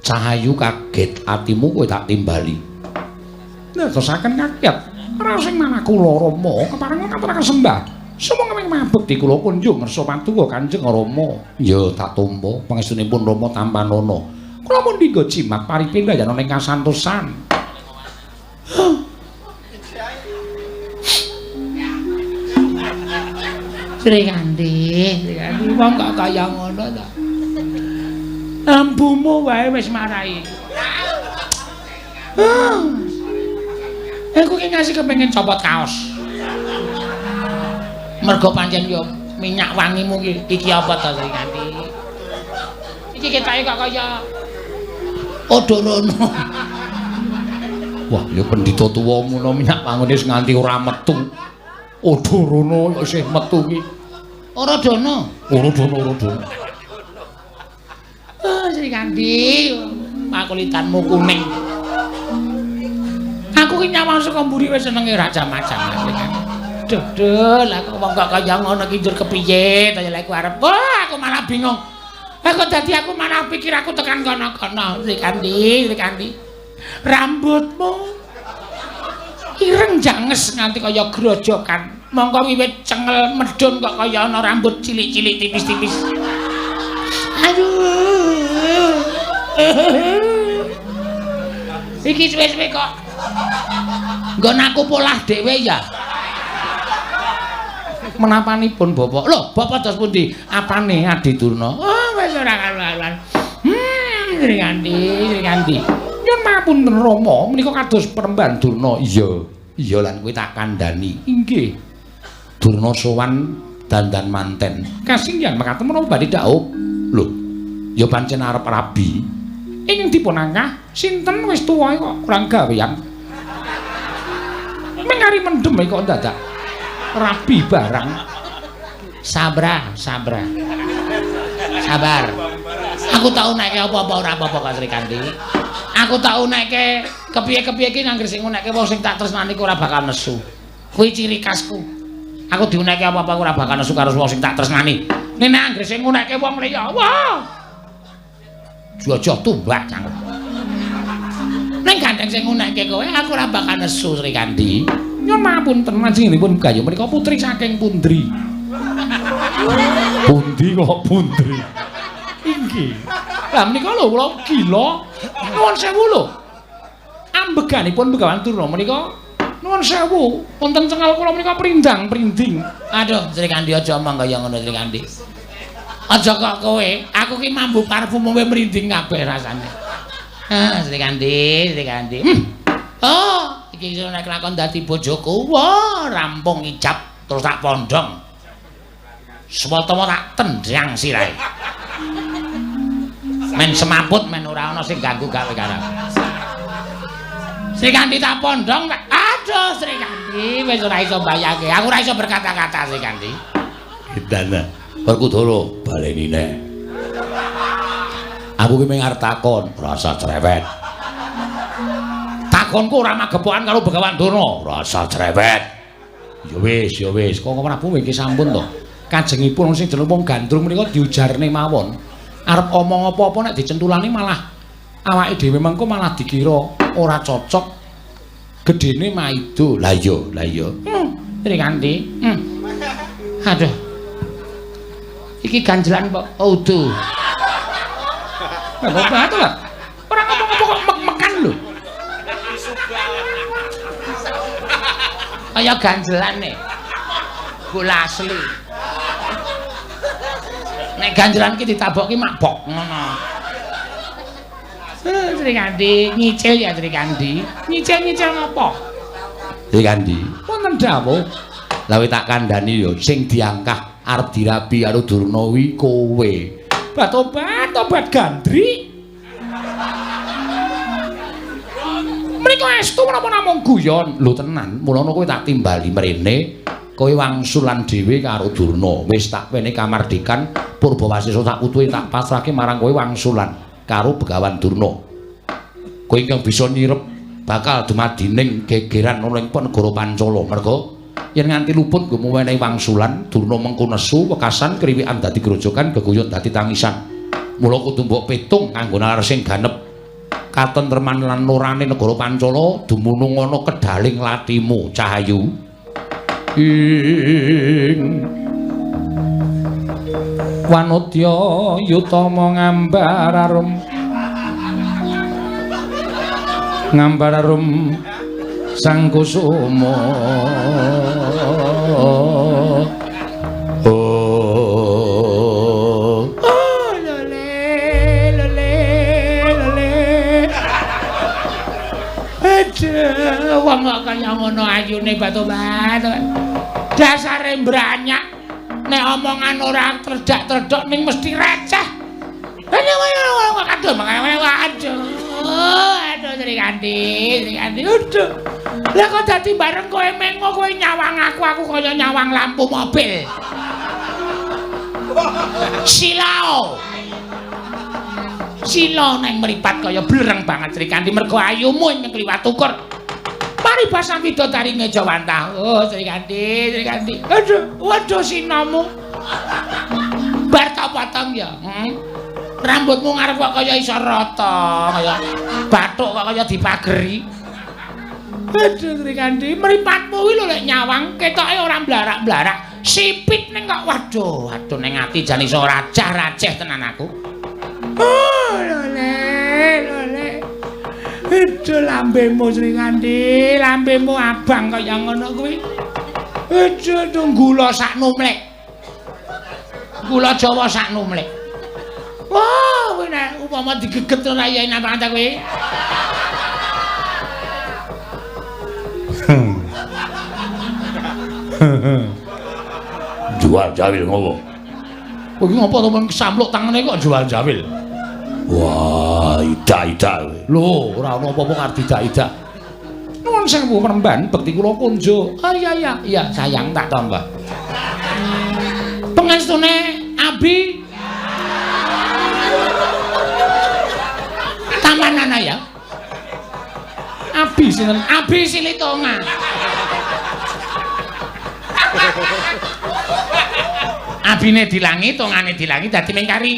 Cahayu kaget atimu kowe tak timbali. Netesaken kaget. Ora sing manah kula Rama kepareng ngaturaken sembah. Sumangga mabekti kula kunjung ngersa paduka Kanjeng Rama. Ya tak tampa pangestunipun Rama tampanana. Kula pun dinggo jimat paripindayana ing kasantosan. Srikandi, Srikandi wong kok kaya ngono ta. Ambumu wae wis marai. Aku ki ngasih kepengin copot kaos. Mergo pancen yo minyak wangimu ki iki apa ta Srikandi? Iki ketoke kok kaya Odorono. Wah, ya pendhita tuwa ngono minyak wangune wis nganti ora metu. Odorono kok isih metu ki. Ora dono. Ora dono, ora dono. Oh, Srikandi, makulitanmu kuning. Aku ki nyawang saka mburi wis senenge raja-macam Srikandi. Duh, duh, lah kok wong kok kaya ngono ki njur kepiye ta lek arep. Wah, aku malah bingung. Aku dadi aku malah pikir aku tekan kono-kono. Srikandi, Srikandi. Rambutmu ireng janges nganti kaya grojokan. Mongko wiwit cengel medhun kok kaya ana rambut cilik-cilik tipis-tipis. Aduh. Iki suwe-suwe kok nggon aku polah dhewe ya. Menapanipun Bapak? Lho, Bapak dos pundi? Apane Adi Durna? Oh, wis ora karuan. Srikandi, Srikandi. Nyuwun pangapunten Rama, menika kados peremban Durna. Iya, iya lan kowe tak kandhani. Inggih. Durna sowan dandan manten. Kasinggihan mekaten menapa badhe dhaup? Lho, ya pancen arep rabi. Ingkang dipun angkah sinten wis tuwa kok kurang gawean. Mengari mendem kok dadak rabi barang. Sabra, sabra. Sabar. Aku tau nekke apa-apa ora apa-apa kok Srikandi. Aku tau nekke kepiye-kepiye iki ngangger sing ngunekke wong sing tak tresnani ku ora bakal nesu. Kuwi ciri khasku. Aku diunekke apa-apa ora bakal nesu karo wong sing tak tresnani. Nek angger sing ngunekke wong liya, wah. Jojoh tumbak cangkem. Ning gandeng sing ngunekke kowe aku ora bakal nesu Srikandi. Nyuwun pangapunten panjenenganipun gayuh menika putri saking pundri. Pundi kok pundri? Inggih. Lah menika lho kula gila. Nuwun sewu lho. Ambeganipun Begawan Durna menika nuwun sewu, wonten cengal kula menika prindang-prinding. Aduh, Srikandi aja omong kaya ngono Srikandi. Aja kok kowe, aku ki mambu parfum kowe mrinding kabeh rasane. Ah, Srikandi, Srikandi. Oh, iki iso nek lakon dadi bojoku. Wah, rampung ijab terus tak pondong. Swatama tak tendang sirahe. Men semaput men ora ana sing ganggu gawe karo. Srikandi tak pondong. Aduh, Srikandi wis ora iso mbayangke. Aku ora iso berkata-kata Srikandi. Dana, Werkudara baleni neh. Aku ki mung arep takon, rasa cerewet. Takonku ora magepokan karo Begawan Durna, rasa cerewet. Ya wis, ya wis. Kok Prabu iki sampun to. Kajengipun sing jeneng wong gandrung menika diujarne mawon. Arep omong apa-apa nek dicentulane malah awake dhewe mengko malah dikira ora cocok. Gedene maido. Lah iya, lah iya. Srikandi. Aduh. Iki ganjelan kok udu. Lah kok batu lah. Ora ngomong apa kok mek-mekan lho. Kaya ganjelan nih. Bola asli. Nek ganjelan ki ditaboki mabok ngono. Srikandi nyicil ya Srikandi. Nyicil-nyicil ngapa? Srikandi. Wonten dawuh. Lah tak kandhani yo sing diangkah arep dirabi karo Durna kuwi kowe. Batobat, tobat gandri. Menika estu menapa namung guyon? Lho tenan, mulana kowe tak timbali mrene, kowe wangsulan dhewe karo Durna. Wis tak wene kamardikan Purbawasesa tak utuhe tak pasrahke marang kowe wangsulan karo Begawan Durna. Kowe ingkang bisa nyirep bakal dumadining gegeran ana ing negara Pancala. Merga yen nganti luput nggo menehi wangsulan, Durna mengko nesu wekasan kriwikan dadi grojogan, geguyon dadi tangisan. Mula kudu mbok pitung kanggo nalar sing ganep. Katentreman lan nurane negara Pancala dumunung ana kedaling latimu Cahayu. Ing wanodya yutama ngambar arum ngambar arum sang kusuma. Oh, lole lole lole. Aduh, wong kok kaya ngono ayune batu-batu. Dasare mbranyak. Nek omongan ora tredak-tredok ning mesti receh. Aduh, aduh Srikandi, Srikandi. Aduh. Lah kok dadi bareng kowe mengo kowe nyawang aku, aku kaya nyawang lampu mobil. Silao. Sila nang mripat kaya blereng banget Srikandi mergo ayumu ing kliwat ukur. Paribasan widodari ngejawantah. Oh Srikandi, Srikandi. Aduh, waduh sinamu. Bar tak potong ya. Rambutmu ngarep kok kaya iso rata, kaya bathuk kok kaya dipageri. Aduh Srikandi, mripatmu kuwi lho lek nyawang ketoke ora mblarak-mblarak. Sipit ning kok waduh, waduh ning ati jan iso rajah-rajeh tenan aku. Oh, lole, lole. Aduh lambemu Srikandi, lambemu abang kaya ngono kuwi. Aduh gula sak numlek. Gula Jawa sak numlek. Wah, kowe nek upama digeget ora ya enak banget kowe. Jual jawil ngopo? Kowe iki ngopo to men kesampluk tangane kok jual jawil? Wah, idak-idak. Lho, ora ono apa-apa karo idak-idak. Nuwun sewu Premban, bekti kula kunjuk. Oh iya iya, iya sayang tak tambah. Pengestune Abi Tamanana ya. Abi sinten? Abi Silitonga. Abine dilangi, tongane dilangi dadi mengkari.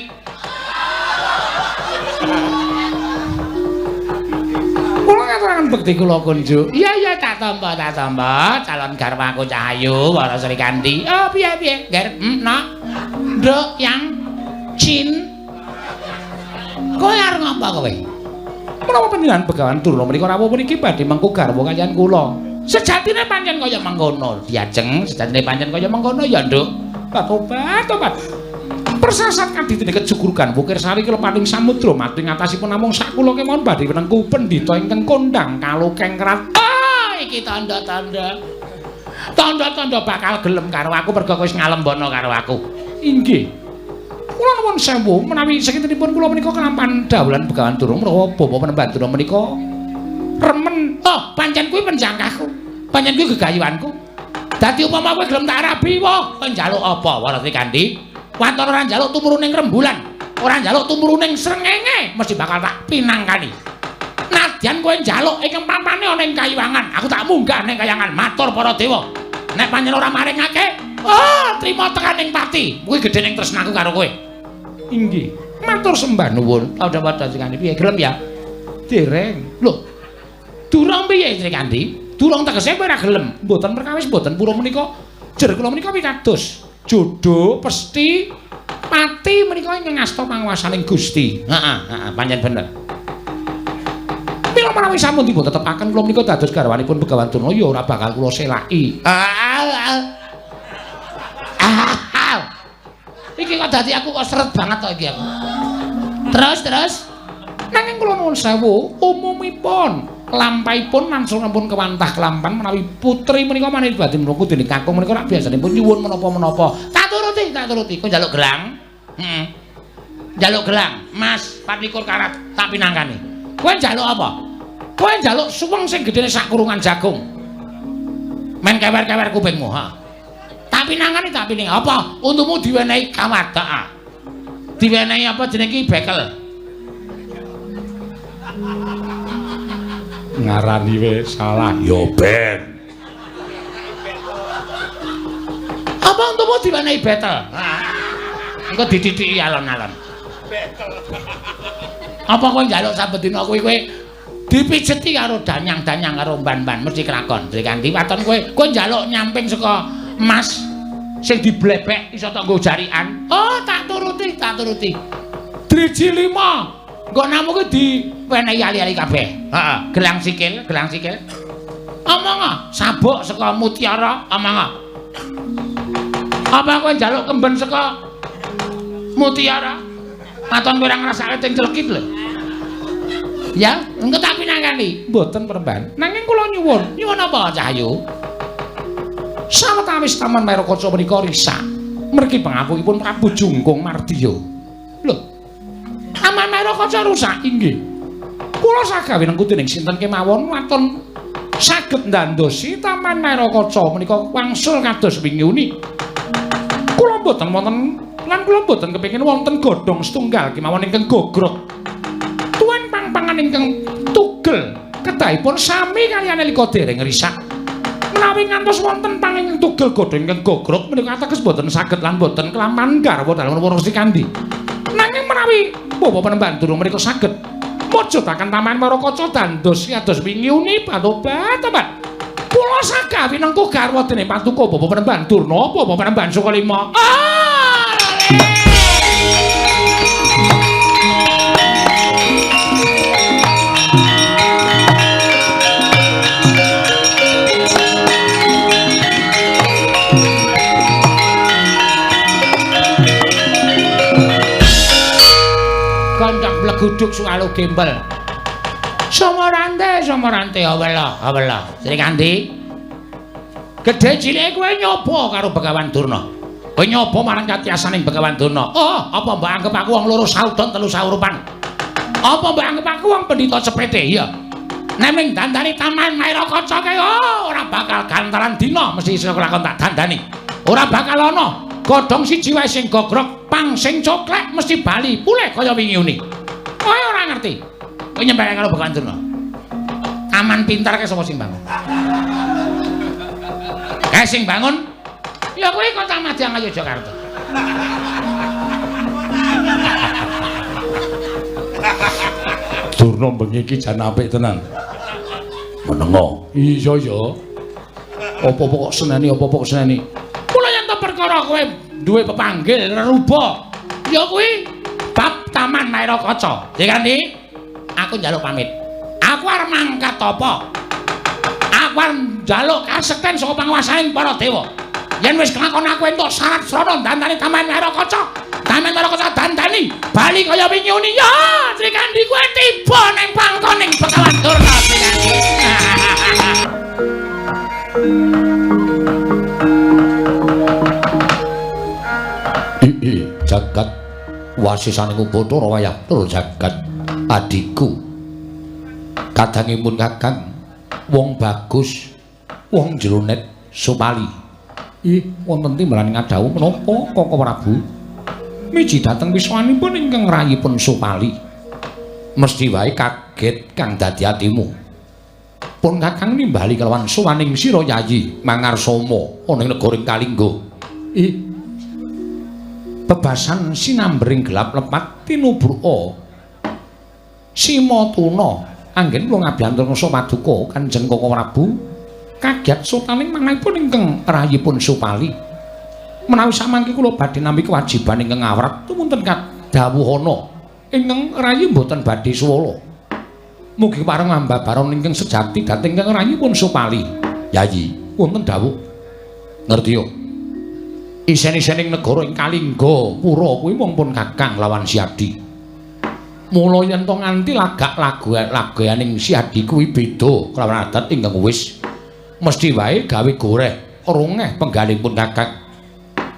Kula ngaturaken bekti kula kunjuk. Iya iya tak tampa, tak tampa. Calon garwaku Cahayu para Srikandi. Oh piye piye? Ger, nak. Nduk yang Cin. Kowe arep ngapa kowe? Menapa panjenengan Begawan Durna menika rawuh mriki badhe mengku garwa kaliyan kula? Sejatine pancen kaya mengkono, Diajeng, sejatine pancen kaya mengkono ya, Nduk. Tobat, tobat. Persasat kadidene kejugurugan Wukirsari kelepating samudra mati ngatasipun namung sakula kemawon badhe wenengku pendhita ingkang kondhang kalukeng krat. Ah, iki tandha-tandha. Tandha-tandha bakal gelem karo aku merga kowe wis ngalembono karo aku. Inggih. Kula nuwun sewu menawi sakintenipun kula menika kelampan dawuhan Begawan Durna menawa bapa Panembahan Durna menika remen. Oh, pancen kuwi penjangkahku. Pancen kuwi gegayuhanku. Dadi upama kowe gelem tak rabi, wah, kowe njaluk apa Wara Srikandi? Waton ora njaluk tumurune rembulan, ora njaluk tumurune srengenge, mesti bakal tak pinangkani. Nadyan kowe njaluk ingkang pampane ana ing kayuwangan, aku tak munggah ning kayangan matur para dewa. Nek pancen ora maringake, oh, trima tekan ing pati. Kuwi gedhe ning tresnaku karo kowe. Inggih, matur sembah nuwun. Padha-padha Srikandi piye gelem ya? Dereng. Lho. Durung piye Srikandi? Durung tegese kowe ora gelem. Mboten perkawis mboten pura menika. Jer kula menika pitados. Jodoh pesti pati menika ingkang ngasta panguwasaning Gusti. Heeh, heeh, pancen bener. Mila menawi sampun dipun tetepaken kula menika dados garwanipun Begawan Durna ya ora bakal kula selaki. Iki kok dadi aku kok seret banget to iki aku. Terus terus nanging kula nuwun sewu umumipun lampahipun langsung kewantah kelampan menawi putri menika maneh badhe mluku dening kakung menika rak biasanipun nyuwun menapa-menapa. Tak turuti, tak turuti. Kok njaluk gelang? Heeh. Njaluk gelang, Mas, 24 karat tak pinangkani. Kowe njaluk apa? Kowe njaluk suweng sing gedene sak kurungan jagung. Men kewer-kewer kupingmu, ha. Tak pinangkani, tak pining. Apa? Untumu diwenehi kawat, heeh. Diwenehi apa jeneng iki bekel? Ngarani we salah ya ben. Apa untumu diwenehi betel? Engko ditithiki alon-alon. Betel. Apa kowe njaluk saben dina kuwi kowe dipijeti karo danyang-danyang karo mban-mban mesti kelakon. Srikandi waton kowe, kowe njaluk nyamping saka emas sing diblebek iso tok nggo jarikan. Oh, tak turuti, tak turuti. Driji 5. Nggonamu kuwi diwenehi ali-ali kabeh. Heeh, gelang sikil, gelang sikil. Omong sabuk saka mutiara, omong. Apa kowe njaluk kemben saka mutiara? Waton kowe ora ngrasake teng celekit lho. Ya, engko tak pinangkani. Mboten Peremban. Nanging kula nyuwun. Nyuwun apa, Cahyu? Sawetawis Taman Maerakaca menika risak. Mergi pangapukipun Prabu Jungkung Mardiya. Lho. Taman Maerakaca rusak inggih. Kula sagawe nengku dening sinten kemawon waton saged ndandosi Taman Maerakaca menika wangsul kados wingi uni. Kula mboten wonten lan kula mboten kepengin wonten godhong setunggal kemawon ingkang gogrok. Tuwin pang-pangan ingkang tugel kedahipun sami kaliyan nalika dereng risak. Menawi ngantos wonten pang ingkang tugel godhong ingkang gogrok menika ateges mboten saged lan mboten kelaman garwa dalem Wara Srikandi. Nanging menawi Bapak Panembahan Durna menika saged mujudaken Taman Maerakaca dandos kados wingi uni batobat tobat. Kula sagawi nengku garwa dening Paduka Bapak Panembahan Durna, Bapak Panembahan Sukalima. Ah! Guduk suwalu gembel. Somarante, somarante awela, awela. Srikandi. Gedhe cilike kowe nyoba karo Begawan Durna. Kowe nyoba marang katiyasaning Begawan Durna. Oh, apa mbok anggep aku wong loro saudon telu saurupan? Apa mbok anggep aku wong pendhita cepete? Iya. Nek ming dandani Taman Maerakaca kae oh, ora bakal gantaran dina mesti iso kelakon tak dandani. Ora bakal ana godhong siji wae sing gogrok, pang sing coklek mesti bali pulih kaya wingi uni. Kowe ora ngerti. Kowe nyempelke karo Begawan Durna. Taman pintar kae sapa sing bangun? Kae sing bangun ya kowe kota Madya Ngayogyakarta. Durna bengi iki jan apik tenan. Menengo. Iya ya. Apa-apa kok seneni, apa-apa kok seneni. Mula yen to perkara kowe duwe pepanggil reruba, ya kuwi bab Taman Maerakaca. Srikandi, aku njaluk pamit. Aku arep mangkat tapa. Aku arep njaluk kasekten saka panguwasaning para dewa. Yen wis kelakon aku entuk syarat srana dandani Taman Maerakaca. Taman Maerakaca dandani bali kaya wingi uni. Ya, Srikandi kowe tiba ning pangkoning Begawan Durna, Srikandi. Jagat wasisaning Bathara wayah tur jagat adhiku. Kadangipun Kakang wong bagus, wong jronet Supali. Ih, wonten timbalan ngadhawuh menapa Koko Prabu? Miji dhateng wiswanipun ingkang rayipun Supali. Mesti wae kaget kang dadi atimu. Pun Kakang nimbali kelawan sowaning sira Yayi Mangarsama ana ing negara Kalingga. Ih, bebasan sinambering gelap lepat tinubruka Simatuna anggen kula ngabyantur ngasa paduka Kanjeng Koko Prabu kaget sotaning manahipun ingkang rayipun Supali. Menawi samangke kula badhe nampi kewajiban ingkang awrat tumunten kadhawuhana ingkang rayi mboten badhe suwala. Mugi pareng ambabaron ingkang sejati dhateng ingkang rayipun Supali. Yayi, wonten dawuh. Ngerti yo. Isen-isening negara ing Kalingga pura kuwi mung pun Kakang lawan Siadi. Mula yen to nganti lagak lagu-laguaning Siadi kuwi beda kelawan adat ingkang wis mesti wae gawe goreh rongeh penggalipun Kakang.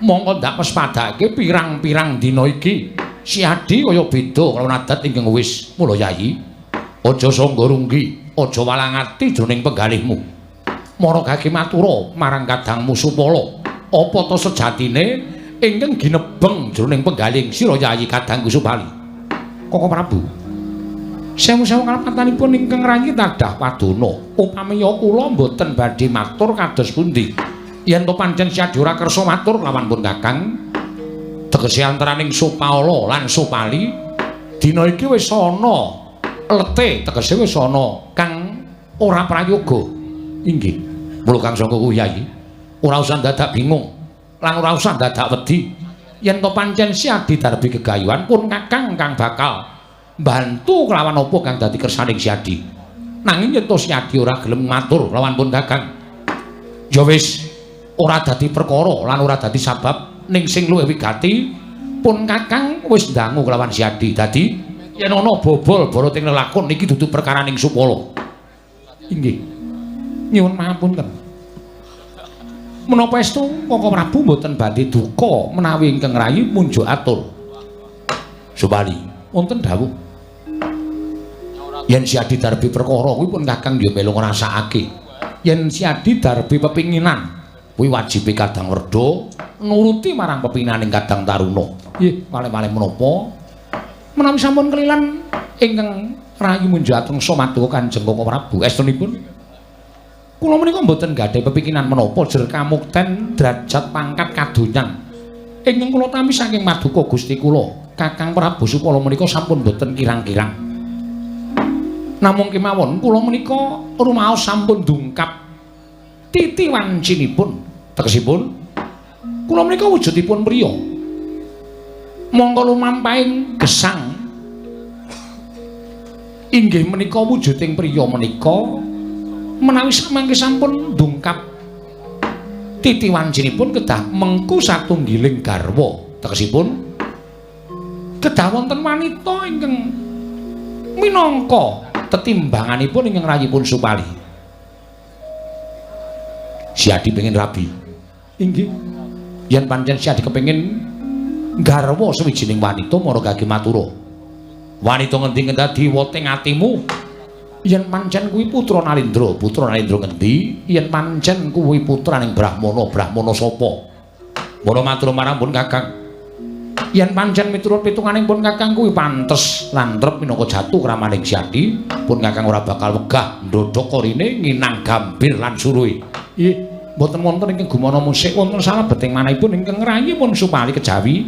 Mongko ndak pespadake pirang-pirang dina iki Siadi kaya beda kelawan adat ingkang wis. Mula Yayi, aja sangga runggi, aja walang ati jroning penggalihmu. Mara gage matura marang kadangmu Supala. Apa to sejatine ingkang ginebeng jroning penggaling sira Yayi Kadangku Supali? Koko Prabu, sewu-sewu kalepatanipun ingkang rayi tadah padana. Upamiya kula mboten badhe matur kados pundi. Yen to pancen Siadi ora kersa matur lawan pun Kakang, tegese antaraning Supala lan Supali Dina iki wis ana lete, tegese wis ana kang ora prayoga. Inggih. Mula Kang Sangka kuwi Yayi, ora usah dadak bingung lan ora usah dadak wedi. Yen to pancen Si Adi Darbi gegayuhan pun Kakang kang bakal mbantu kelawan apa kang dadi kersaning Si Adi. Nanging yen to Si Adi ora gelem matur lawan pun Kakang, ya wis ora dadi perkara lan ora dadi sabab. Ning sing luwih wigati pun Kakang wis ndangu kelawan Si Adi. Dadi yen ana bobol barating lelakon iki dudu perkaraning Supala. Inggih. Nyuwun pangapunten. Menapa estu Koko Prabu mboten badhe duka menawi ingkang rayi munjuk atur? Supali, wonten dawuh. Yen Si Adi Darbi perkara kuwi pun Kakang ya melu ngrasakake. Yen Si Adi Darbi pepinginan kuwi wajibe Kadang Werda nuruti marang pepinginaning Kadang Taruna. Nggih, malih-malih menapa? Menawi sampun kelilan ingkang rayi munjuk atur matur Kanjeng Koko Prabu, estunipun kula menika mboten gadhahi pepikiran menapa jer kamukten derajat pangkat kadonyan. Ingkang kula tampi saking maduka Gusti kula, Kakang Prabu Supala menika sampun mboten kirang-kirang. Namung kemawon kula menika rumaos sampun dungkap titi wancinipun. Tegesipun kula menika wujudipun priya. Mongko lumampahing gesang inggih menika wujuding priya menika menawi samangke sampun dungkap titi wancinipun kedah mengku satunggiling garwa. Tegesipun kedah wonten wanita ingkang minangka tetimbanganipun ingkang rayipun Supali. Si Adi pengin rabi. Inggih. Yen pancen Si Adi kepengin garwa sawijining wanita mara gage matura. Wanita ngendi dadi woting atimu? Yen pancen kuwi putra Nalendra, putra Nalendra ngendi? Yen pancen kuwi putraning Brahmana, Brahmana sapa? Mara matur marang pun Kakang. Yen pancen miturut pitunganing pun Kakang kuwi pantes lan trep minangka jatuh kramaning Si Adi, pun Kakang ora bakal wegah ndhodhok korine nginang gambir lan suruhe. Nggih, mboten wonten ingkang gumana musik wonten salebeting manahipun ingkang ngrayi pun Supali kejawi.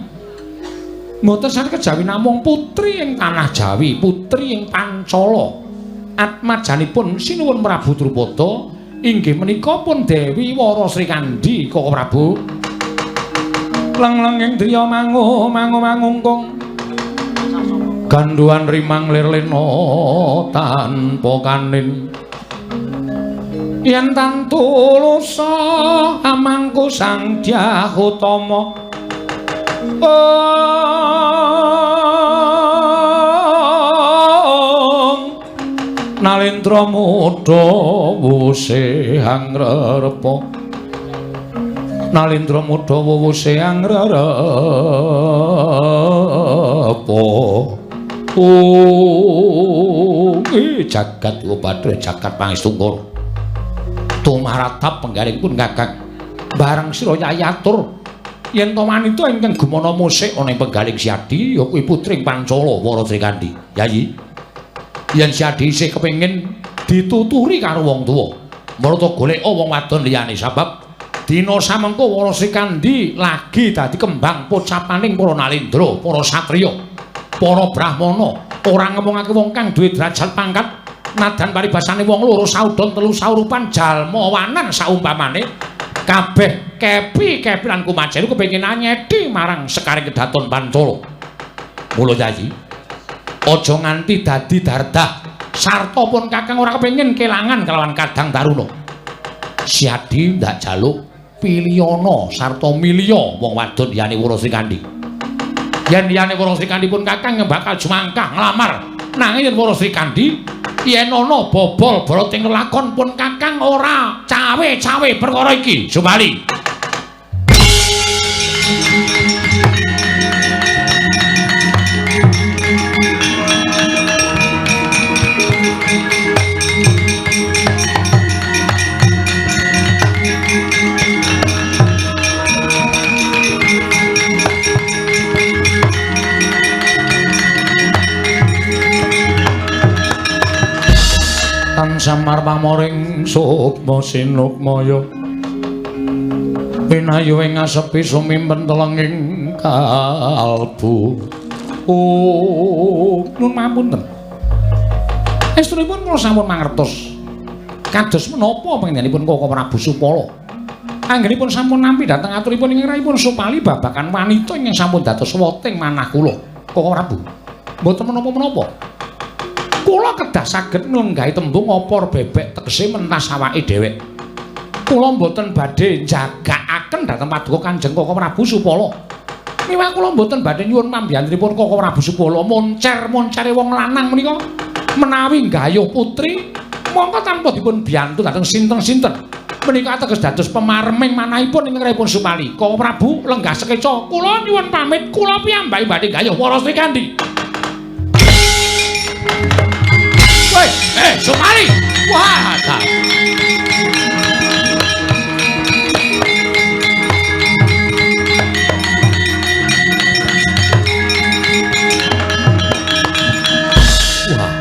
Mboten sane kejawi namung putri ing tanah Jawi, putri ing Pancala. Atmajanipun sinuwun Prabu Drupada inggih menika pun Dewi Wara Srikandhi Koko Prabu. Leng-lenging driya mangu mangu mangungkung ganduan rimang lir lena tanpa kanin. Yen tantu lusa amangku Sang Dyah Utama. Nalendra muda wuse angrerepa, Nalendra muda wuse angrerepa. Oh, jagat upadre jagat pangestungkara tumaratap penggaring pun Kakang. Bareng sira Yayi atur yen to wanita ingkang gumana musik ana ing penggaling Si Adi ya kuwi putring Pancala Wara Srikandhi. Yayi, yen Si Adi isih kepengin dituturi karo wong tuwa, marata goleka wong wadon liyane sabab dina samengko Wara Srikandhi lagi dadi kembang pocapaning para nalendra, para satriya, para brahmana, ora ngemongake wong kang duwe derajat pangkat nadan paribasane wong loro saudon telu saurupan jalma wanan saumpamane kabeh kepi-kepi lan kumajeru kepengin nyedi marang sekaring kedaton Pancala. Mula Yayi, aja nganti dadi dardah sarta pun Kakang ora kepengin kelangan kelawan Kadang Taruna. Si Adi ndak jaluk pilihana sarta milya wong wadon liyane Wara Srikandhi. Yen liyane Wara Srikandhi pun Kakang bakal jumangkah nglamar. Nanging yen Wara Srikandhi yen ana bobol barating lelakon pun Kakang ora cawe-cawe perkara iki. Sumali. Samar pamoring sukma sinukmaya pinayu ing asepi sumimpen telenging kalbu. Oh, nyuwun pamunten. Estunipun kula sampun mangertos. Kados menapa panjenenganipun Koko Prabu Supala? Anggenipun sampun nampi dhateng aturipun ingkang rahipun Supali babagan wanita ingkang sampun dados weting manah kula. Koko Prabu, mboten menapa-menapa. Kula kedah saged nglenggahi tembung opor bebek tegese mentas awake dhewek. Kula mboten badhe njagakaken dhateng paduka Kanjeng Koko Prabu Supala. Miwah kula mboten badhe nyuwun pambiyantunipun Koko Prabu Supala moncer-moncere wong lanang menika menawi nggayuh putri mongko tanpa dipun biyantu dhateng sinten-sinten. Menika ateges dados pemareming manahipun ingkang rahipun Supali. Koko Prabu lenggah sekeca, kula nyuwun pamit, kula piyambak badhe nggayuh para Srikandhi. Woi, Supali. Wah, ta. Wah.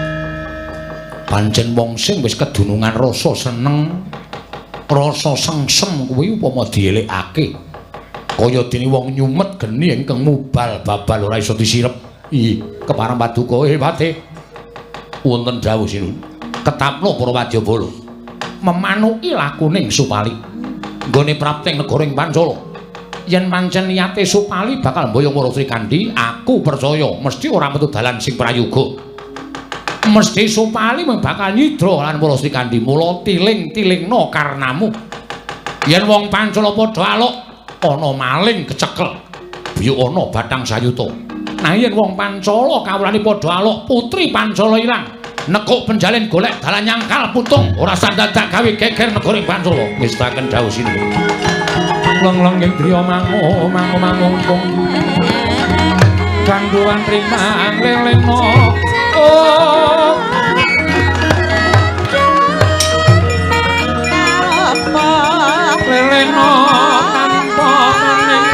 Pancen wong sing wis kedunungan rasa seneng, rasa sengsem kuwi upama dielekake kaya dene wong nyumet geni ingkang mubal babal ora iso disirep. Ih, kepareng paduka patih. Wonten dawuh sinuwun. Ketapno para wadyabala memanuki lakuning Supali nggone prapting negara ing Pancala. Yen pancen niate Supali bakal mboyong para Srikandhi, aku percaya mesti ora metu dalan sing prayoga. Mesti Supali bakal nyidra lan para Srikandhi. Mula tiling-tilingno karnamu. Yen wong Pancala padha aluk, ana maling kecekel, biyuk ana batang sayuta. Nah yen wong Pancala kawulane padha aluk, putri Pancala ilang, nekuk penjalin golek dalan nyangkal putung, ora sandadak gawe geger negara ing Pancala. Ngestaken dawuh sinuwun. Leng-leng ing griya mangu mangu mangungkung gandhuwan trimang lelena. Oh, lelena tanpa mening.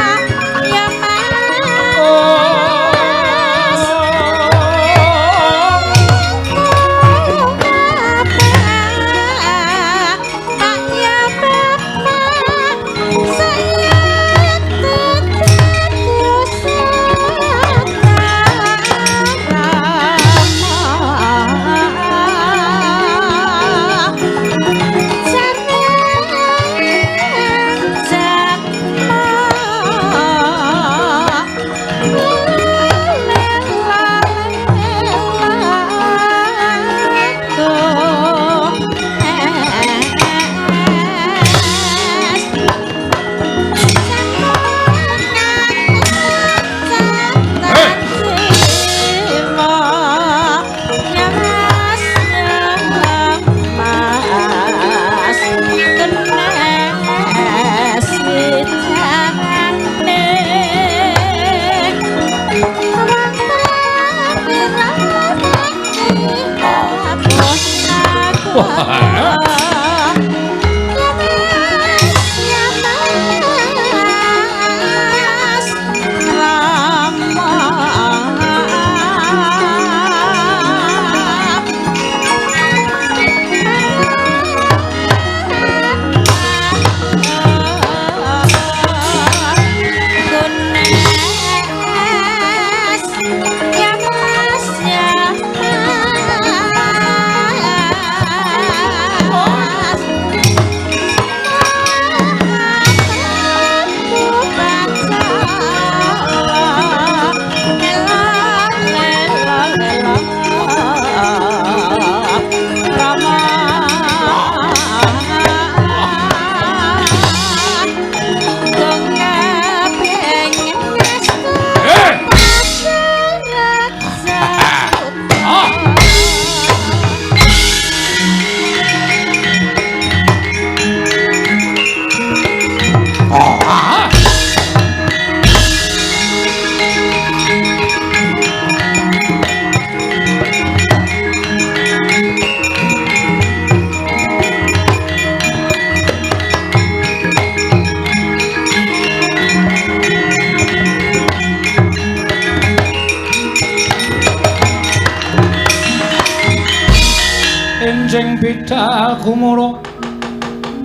Enjing bidal kumara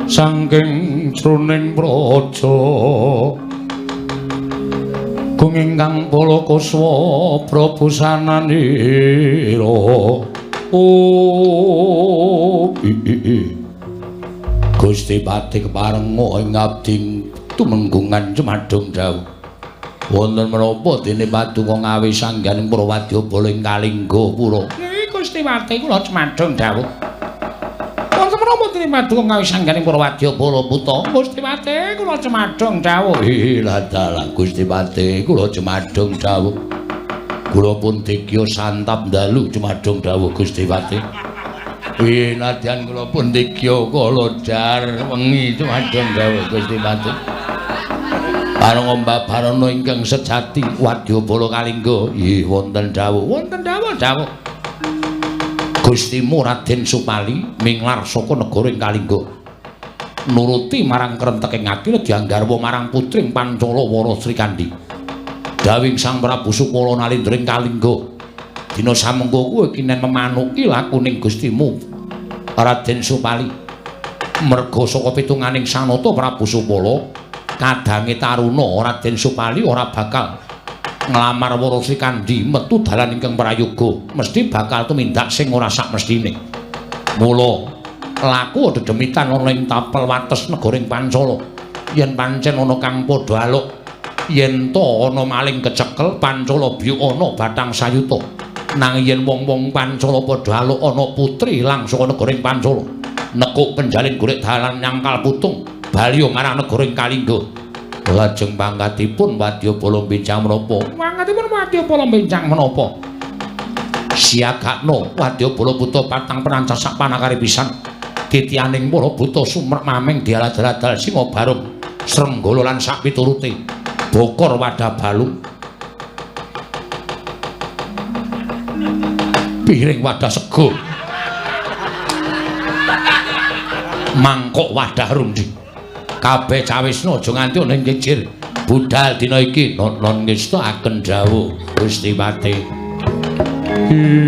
saking jroning praja Agung ingkang Palakaswa prabusananira. Oh, Gusti Patih keparenga ing abdi tumenggungan cumadung dawuh. Wonten menapa dene paduka ngawi sangganing para wadyabala ing Kalingga pura? Nggih Gusti Patih kula cumadung dawuh. Wonten menapa dene paduka ngawi sangganing para wadyabala puta? Gusti Patih kula cumadung dawuh. Lah dalah Gusti Patih kula cumadung dawuh. Kula pun digya santap dalu cumadung dawuh Gusti Patih. Nadyan kula pun digya kalodar wengi cumadung dawuh Gusti Patih. Parang mbabarana ingkang sejati wadyabala Kalingga. Nggih wonten dawuh. Wonten dawuh dawuh. Gustimu Raden Supali minglar saka negara ing Kalingga. Nuruti marang krenteking ati dianggarwa marang putring Pancala Wara Srikandhi. Dawing Sang Prabu Sukala nalindra ing Kalingga. Dina samengko kowe kinen memanuki lakuning Gustimu Raden Supali. Merga saka pitunganing sanata Prabu Supala kadange taruna Raden Supali ora bakal nglamar Wara Srikandhi metu dalan ingkang prayoga, mesti bakal tumindak sing ora sakmestine. Mula laku dedemitan ana ing tapel wates negara ing Pancala. Yen pancen ana kang padha aluk, yen ta ana maling kecekel Pancala biyuk ana batang sayuta. Nanging yen wong-wong Pancala padha aluk ana putri ilang saka negara ing Pancala, nekuk penjalin golek dalan nyangkal putung bali marang negara ing Kalingga. Lajeng pangkatipun wadyabala bincang menapa? Pangkatipun wadyabala bincang menapa? Siagakno wadyabala buta patang penancah sak panakare pisan. Titianing para buta sumerep mameng dialadal-adal singa barung srenggala lan sak piturute. Bokor wadah balung, piring wadah sego, mangkok wadah rundi. Kabeh cawisna aja nganti ana ing jejer. Budal dina iki non ngestakaken dawuh Gusti Patih. Yes.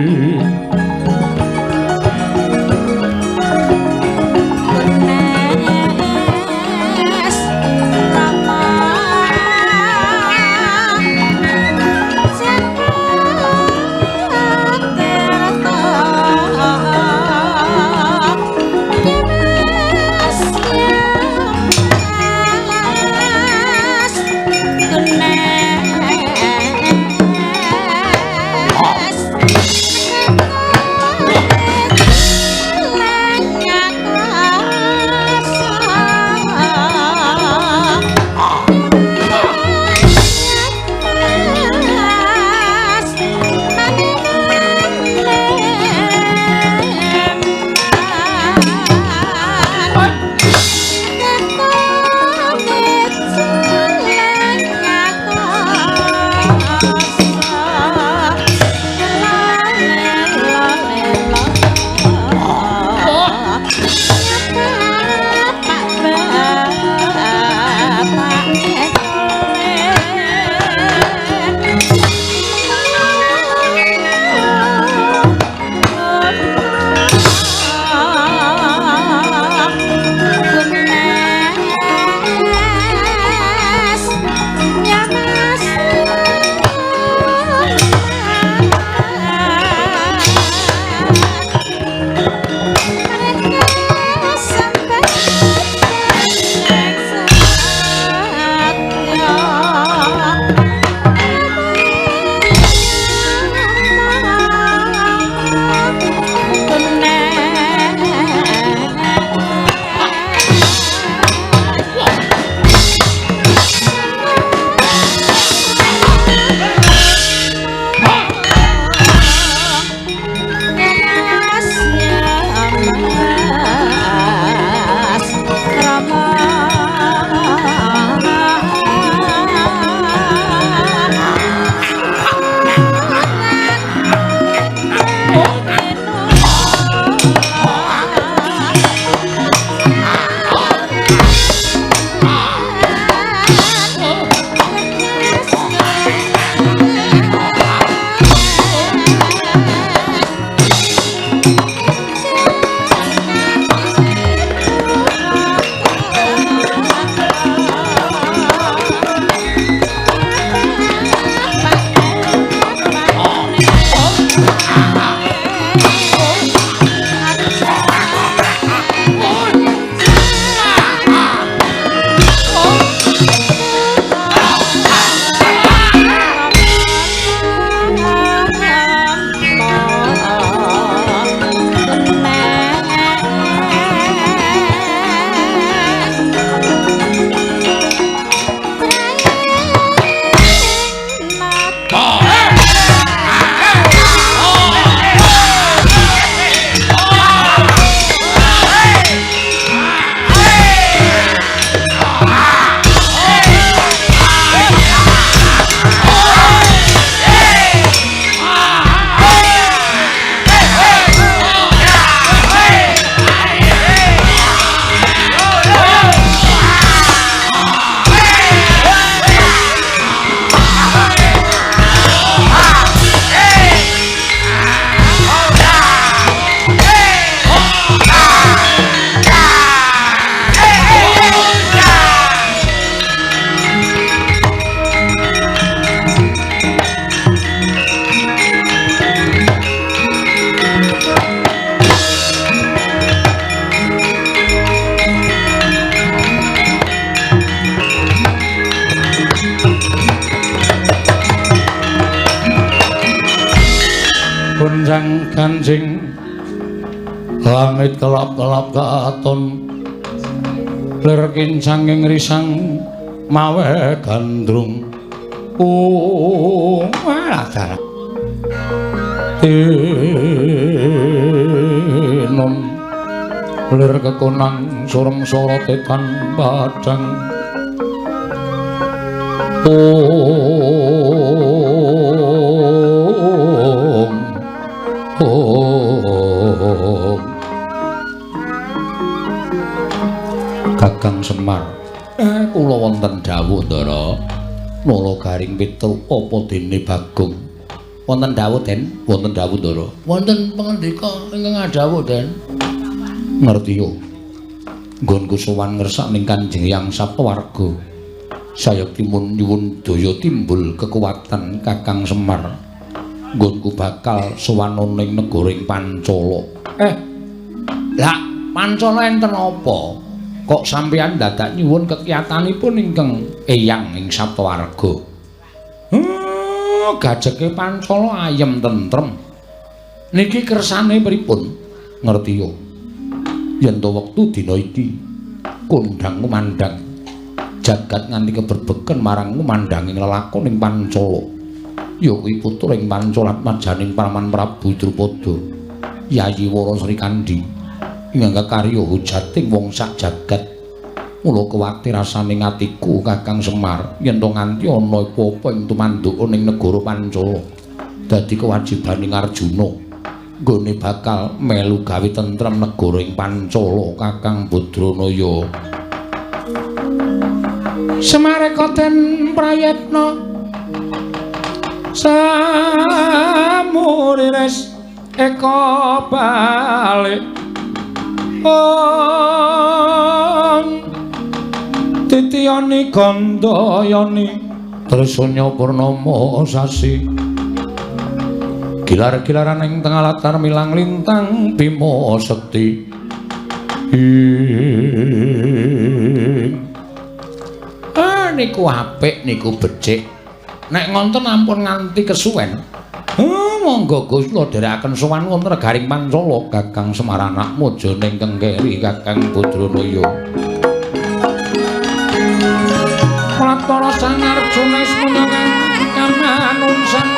Gonjang ganjing langit kelap-kelap katon lir kincanging risang mawe gandrung. Oh malah dalah tinon lir kekonang surem sorote tan padang. Om Om Kakang Semar, kula wonten dawuh Ndara. Nala Garing Petruk apa dene Bagong? Wonten dawuh Den, wonten dawuh Ndara. Wonten pangandika ingkang adhawuh Den. Ngerti yo. Nggonku sowan ngersakne ning Kanjeng Hyang Saptawarga. Sayektimun nyuwun daya timbul kekuatan Kakang Semar. Nggonku bakal sowan ning negara ing Pancala. Lah Pancala enten apa? Kok sampeyan dadak nyuwun kekiyatanipun ingkang eyang ing Saptawarga? Gajeke Pancala ayem tentrem. Niki kersane pripun? Ngerti yo. Yen to wektu dina iki kondhang ngumandhang jagat nganti keberbeken marang ngumandhanging lelakon ing Pancala. Ya kuwi putra ing Pancalatmajaning Paman Prabu Drupada, Yayi Wara Srikandhi, ingkang kakarya hujating wong sak jagat. Mula kuwatir rasane atiku Kakang Semar yen to nganti ana apa-apa ing tumanduka ning negara Pancala. Dadi kewajibaning Arjuna nggone bakal melu gawe tentrem negara ing Pancala Kakang Badranaya. Semareka den prayetna samurires eka balik. Om titiyani gandayani tresanya purnama sasi gilar-gilaran ing tengah latar milang lintang bima sekti. Niku apik niku becik. Nek ngonten ampun nganti kesuwen. Monggo Gusti kula dherekaken sowan wonten Garing Pancala Kakang Semar anakmu aja ning kengkeri Kakang Badranaya. Platara Sang Arjuna menyang kamanungsan.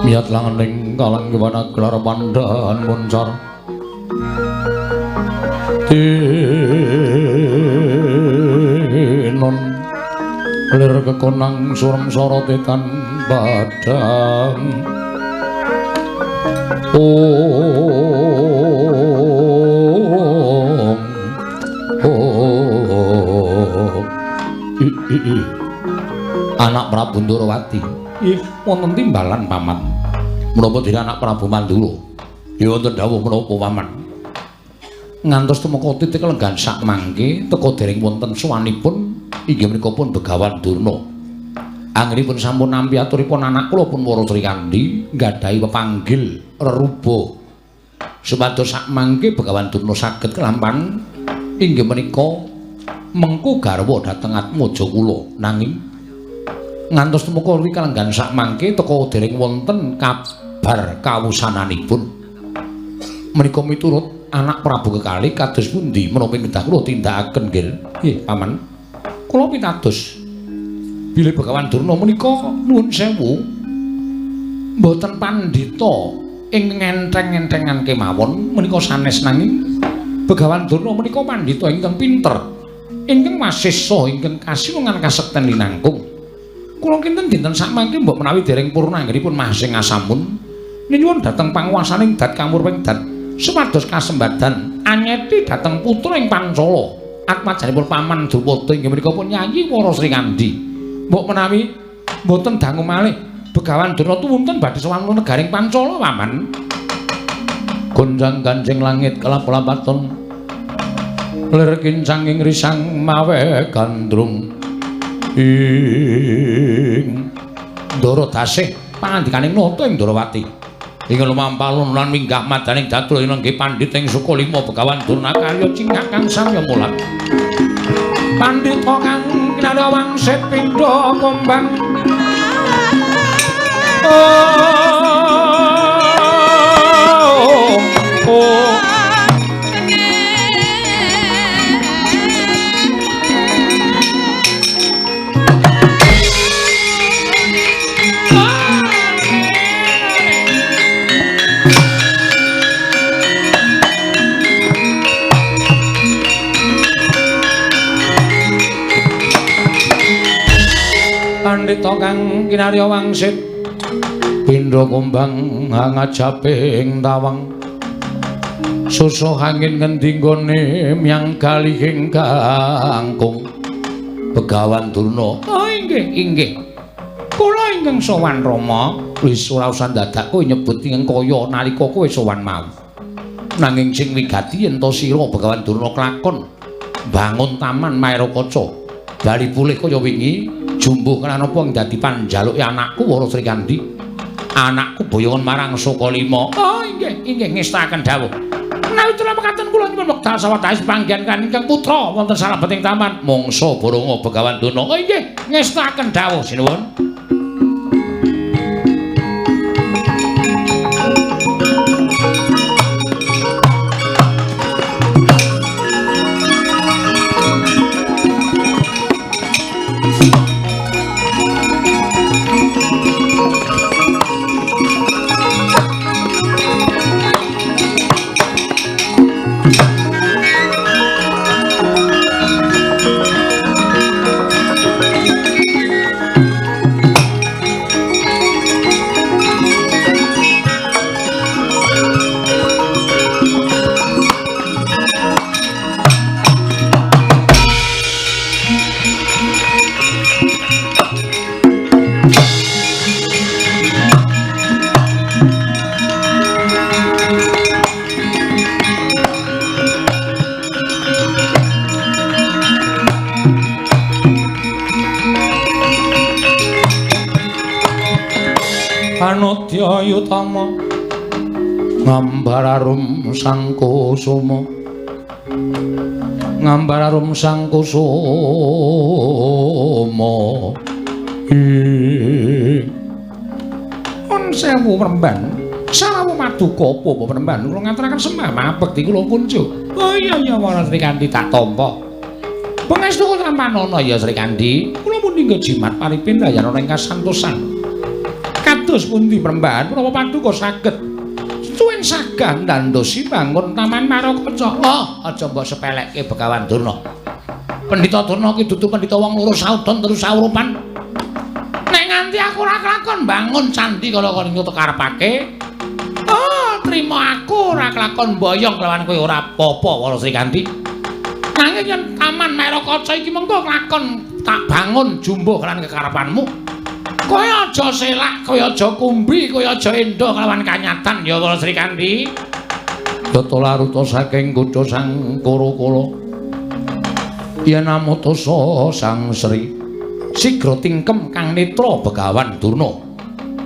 Miyat langening kalang gewana gelar pandhan muncar tinon lir kekonang surem sorote tan padhang. Om Om I I I Anak Prabu Ndorowati. Ih, wonten timbalan paman. Menapa dene anak Prabu Mandura? Ya wonten dawuh menapa paman? Ngantos tumeka titik lenggan sak mangke teka dereng wonten sowanipun inggih menika pun Begawan Durna. Anggenipun sampun nampi aturipun anak kula pun Wara Srikandhi nggadahi pepanggil reruba. Supados sak mangke Begawan Durna saged kelampan inggih menika mengku garwa dhateng atmaja kula. Nanging ngantos tumeka kalenggan sak mangke teka dereng wonten kabar kawusananipun. Menika miturut anak Prabu kekalih kados pundi menapa kedah kula tindakaken nggih? Nggih, paman. Kula pitados bilih Begawan Durna menika nuwun sewu mboten pandhita ing ngenteng-entengan kemawon menika sanes, nanging Begawan Durna menika pandhita ingkang pinter, ingkang wasesa, ingkang kasinungan kasekten linangkung. Kula kinten dinten sakmangke mbok menawi dereng purna anggenipun masing asamun nyuwun dhateng panguwasaning dat kamurwing dat supados kasembadan anyeti dhateng putra ing Pancala atmajanipun paman Drupada inggih menika pun Yayi Wara Srikandhi. Mbok menawi mboten dangu malih Begawan Durna tuwunten badhe sowan negaring Pancala paman. Gonjang ganjing langit kelap-lapaton lir kincang ing risang mawe gandrung ing Ndara Dasih pangandikaning nata ing Ndrawati. Ing lumampalun lan minggah madaning datul inenggih pandhit ing Sukalima Begawan Durna karya cingak kang samya mulat. Pandhita kang kinarya wangsit pindha kumbang. Oh, oh. Pandhita kang kinarya wangsit pindha kumbang ngajaping tawang susuh angin ngendi nggone myang galihing kangkung. Begawan Durna. Oh inggih inggih, kula ingkang sowan Rama. Wis ora usah dadak kowe nyebut ingkang kaya nalika kowe sowan mau. Nanging sing wigati yen to sira Begawan Durna klakon bangun taman Maerakaca bali pulih kaya wingi jumbuh kenapa ing dadi panjaluke anakku Wara Srikandhi. Anakku boyongan marang Sukalima. Oh inggih inggih ngestakaken dawuh. Menawi kula mekaten kula nyuwun wekdal sawetawis panggihan kan ingkang putra wonten salebeting taman mangsa Baronga Begawan Durna. Oh inggih ngestakaken dawuh sinuwun. Anodya yutama ngambararum sang kusuma ngambararum sang kusuma on sewu Premban sarawu maduka apa Premban kula ngaturaken sembah mabekti kula kunjuk. Oh iya iya Wara Srikandhi tak tampa. Pangestu kula tampanana ya Srikandhi kula pundi jimat paripindayan ana ing kasantosan. Kados pundi Premban menapa paduka saged suwen sagah ndandosi bangun Taman Marokaca. Oh, aja mbok sepelekke Begawan Durna. Pendhita Durna ki dudu pendhita wong loro saudon terus saurupan. Nek nganti aku ora kelakon bangun candhi kala-kala niku karepake. Oh, trimo aku ora kelakon boyong kelawan kowe ora apa-apa Wara Srikandhi. Nanging yen Taman Marokaca iki mengko kelakon tak bangun jumbuh kelan kekarepanmu. Kowe aja selak, kowe aja kumbi, kowe aja endo kelawan kanyatan ya Wara Srikandhi. Data laruta saking kutha Sang Kurakala. Yen amutasa Sang Sri sigra tingkem kang netra Begawan Durna.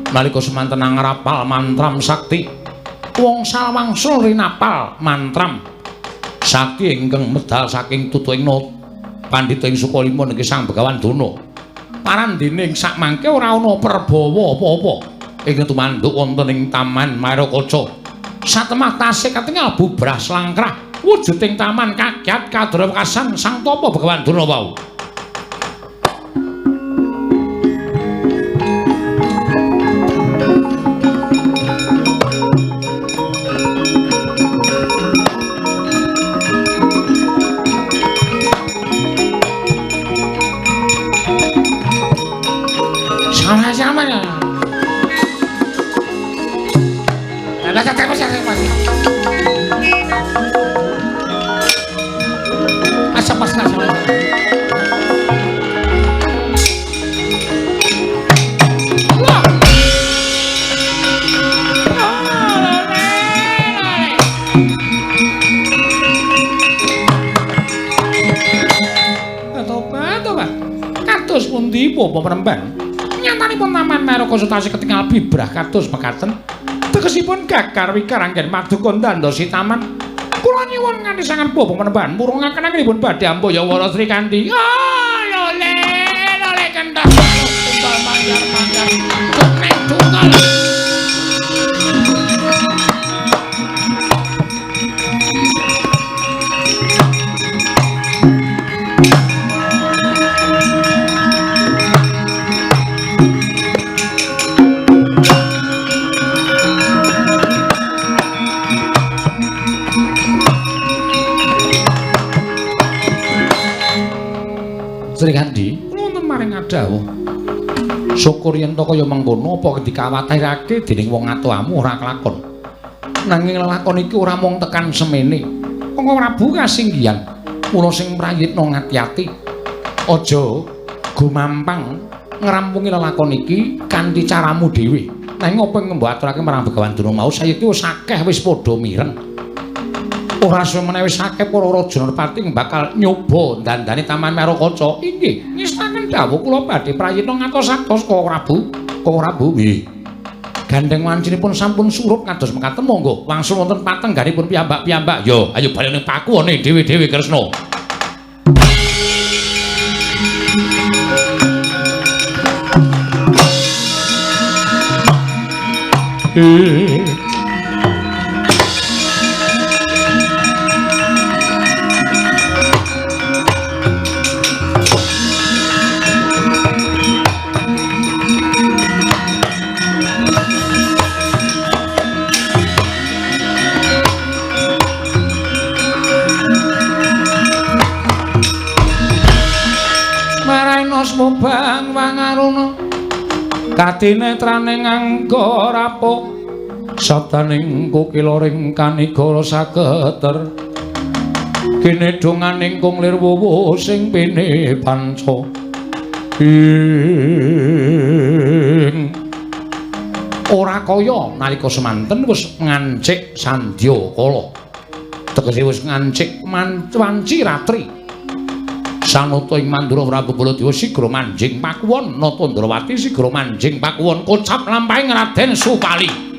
Nalika semanten ngrapal mantram sakti, wong sawangsul rinapal mantram sakti ingkang medal saking tutuing pandhita ing Sukalima niki Sang Begawan Durna. Parandene ing sakmangke ora ana perbawa apa-apa ingkang tumanduk wonten ing Taman Marokaca. Satemah tasih katingal bubrah slangkrah wujuding taman kagyat kadrawekasan Sang Tapa Begawan Durna wau. Kados pundi Bapak Premban? Nyatanipun Taman Marokaca tasih ketingal bibrah kados mekaten. Tegesipun gagar wikar anggen paduka ndandosi taman. Kula nyuwun nganti sangan Bapak Premban murungaken anggenipun badhe amboya Wara Srikandhi. Ah, lole lole kendhang tunggal manyar manyar. Nek tunggal. Srikandhi, kula wonten maring adhawuh. Syukur yen to kaya mengkono apa dikawatirake dening wong atuamu ora kelakon. Nanging lelakon iki ora mung tekan semene. Monggo Prabu kasinggihan. Mula sing prayitna ngati-ati. Aja gumampang ngrampungi lelakon iki kanthi caramu dhewe. Nanging apa mbok aturake marang Begawan Durna mau sayekti wis akeh wis padha mireng. Ora suwe menawi wis akeh para raja nerpati bakal nyoba dandani Taman Marokaca. Inggih, ngestaken dawuh kula badhe prayitna ngatos-atos Koko Prabu. Koko Prabu nggih. Gandeng wancinipun sampun surup kados mekaten monggo wangsul wonten patengganipun piyambak-piyambak. Yo, ayo bali ning pakuwone dhewe-dhewe Kresna. Mubang wangaruna katinetrane nganggo rapuh sabdaning kukila ring kanigara saketer kinedhunganing kung lir wuwu sing pine panca ing ora kaya nalika semanten wis ngancik sandya kala tegese wis ngancik wanci ratri. Sanata ing Mandura Prabu Baladewa sigra manjing pakuwon, Nata Ndrawati sigra manjing pakuwon, kocap lampahing Raden Supali.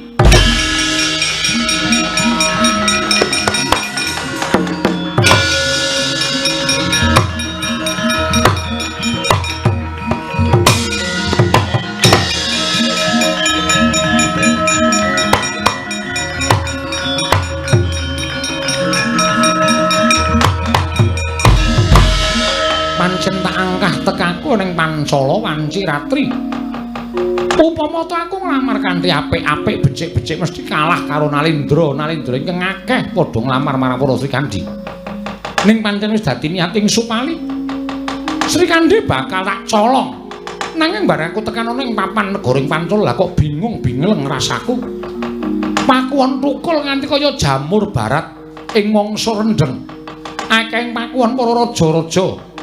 Pancen tak angkah tekaku ning Pancala wanci ratri. Upama ta aku nglamar kanthi apik-apik becik-becik mesti kalah karo Nalindra. Nalindra ingkang akeh padha nglamar marang para Srikandhi. Ning pancen wis dadi niating Supali. Srikandhi bakal tak colong. Nanging bareng aku tekan ana ing papan negara ing Pancala lah kok bingung bingleng rasaku. Pakuwon tukul nganti kaya jamur barat ing mangsa rendheng. Akeh pakuwon para raja-raja.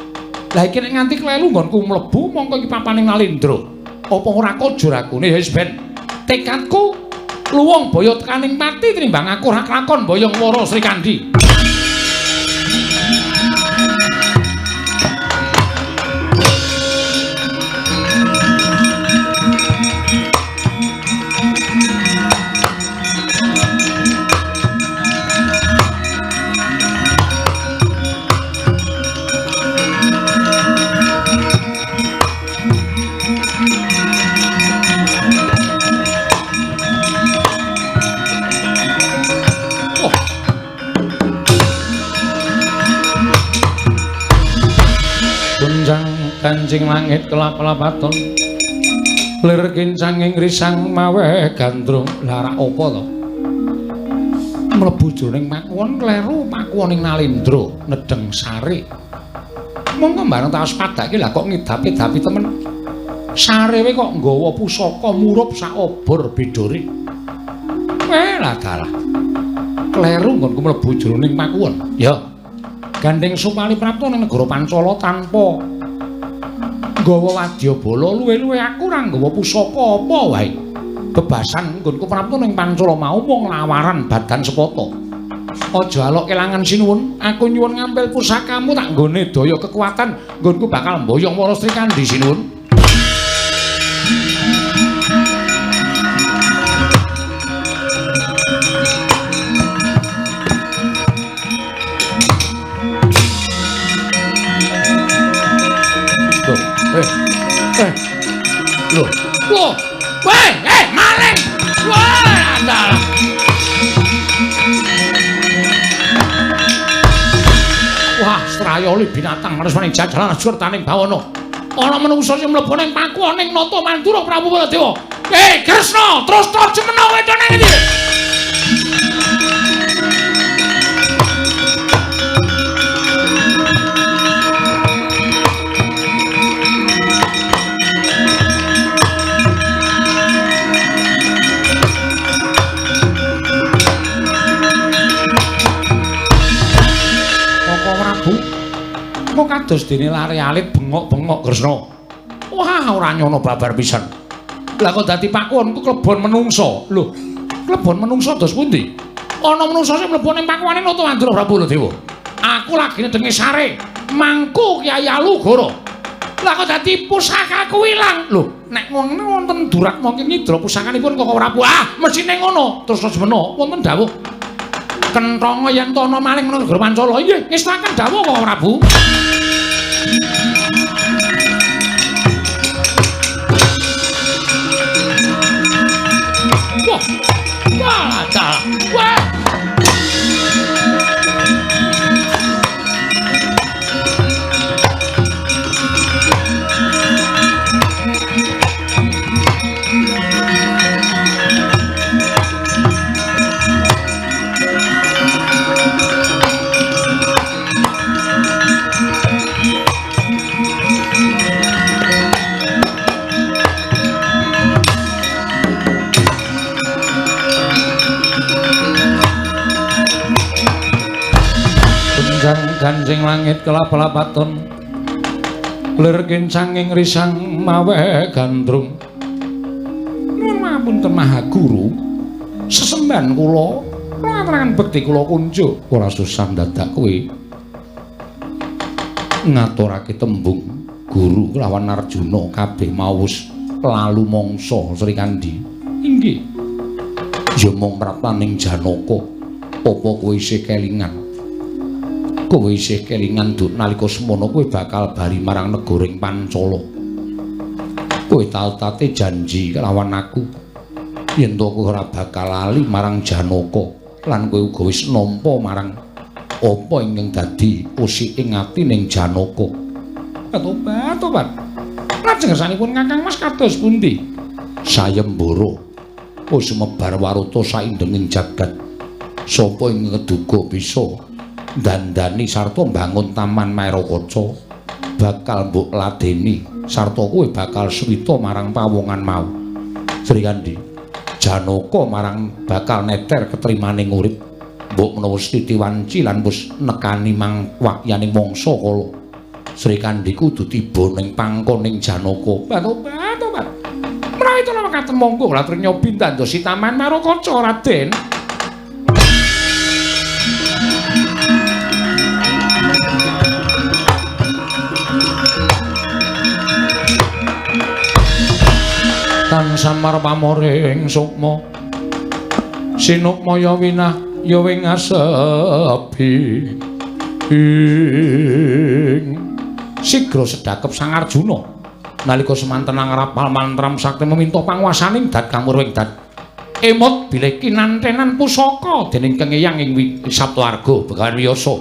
Lah iki nek nganti klelu nggonku mlebu mongko iki papaning Nalindra. Apa ora kojur akune ya wis ben. Tekadku luwung boyo tekaning pati tinimbang aku ora klakon boyong wara Srikandhi. Kancing langit kelap-lapaton lir kincanging risang maweh gandrung. Lah rak apa to? Mlebu jroning pakuwon kleru pakuwon ing Nalindra nedheng sare. Mongko bareng tak waspadake lah kok ngidapi-dapi temen. Sarewe kok nggawa pusaka murup sak obor bidore. Lah dalah. Kleru nggonku mlebu jroning pakuwon. Ya. Gandeng Supali prapta ning negara Pancala tanpa nggawa wadyabala, luwe-luwe aku ora nggawa pusaka apa wae. Bebasan nggonku prapta ning Pancala mau mung lawaran badan sepata. Aja alok kelangan sinuwun, aku nyuwun ngampil pusakamu tak nggone daya kekuatan nggonku bakal mboyong para Srikandhi sinuwun. Loh, loh, weh, maling! Wah, dalah. Wah, strayoli binatang manusa ning jajalan surtaning bawana. Ana manungsa sing mlebu ning pakuwon ning Nata Mandura Prabu Baladewa. Kresna, terus to jemeno wedo nang endi? Kok kados dene lare alit bengok-bengok Kresna. Wah, ora nyono babar pisan. Lah kok dadi pakuwonku klebon menungsa. Lho, klebon menungsa dos pundi? Ana menungsa sing mlebu ning pakuwane Nata Mandura Prabu Baladewa. Aku lagi nedengi sare mangku Kyai Alugoro. Lah kok dadi pusakaku ilang. Lho, nek ngono wonten duratma ngidra pusakanipun Koko Prabu. Ah, mesine ngono. Terus semena wonten dawuh. Kenthonga yen to ana maling menawa negara Pancala. Nggih, ngestaken dawuh Koko Prabu. Wah, wah, dalah. Wah. Kancing langit kelap-lapaton lir kincanging risang maweh gandrung. Nuwun ngapunten Maha Guru, sesembahan kula ngaturaken bekti kula kunjuk. Ora susah dadak kowe. Ngaturake tembung guru lawan Arjuna kabeh mau wis lalu mangsa Srikandhi. Inggih. Ya mung praptaning Janaka, apa kowe isih kelingan? Kowe isih kelingan duk nalika semono kowe bakal bali marang negaring Pancala. Kowe tau-tate janji kelawan aku yen to kowe ora bakal lali marang Janaka lan kowe uga wis nampa marang apa ingkang dadi usiking ati ning Janaka. Tobat, tobat. Lajeng kersanipun Kakang Mas kados pundi? Sayembara wis sumebar warata saindenging jagat. Sapa ing ngeduga bisa dandani sarta mbangun Taman Maerakaca bakal mbok ladeni sarta kowe bakal suwita marang pawongan mau. Srikandhi, Janaka marang bakal neter ketrimaning urip. Mbok menawa titi wanci lan wis nekani mang wakyaning mangsa kala. Srikandhi kudu tiba ning pangkoning Janaka. Tobat, tobat. Menawi kula mekaten monggo kula atur nyobi ndandosi Taman Maerakaca Raden. Tan samar pamoring sukma sinukmaya winah ya wing asepi ing sigra sedhakep Sang Arjuna nalika semanten ngrapal mantram sakti meminta panguwasaning dat kamurwing dat emot bilih kinantenan pusaka dening kengeyang ing Saptawarga Begawan Wiyasa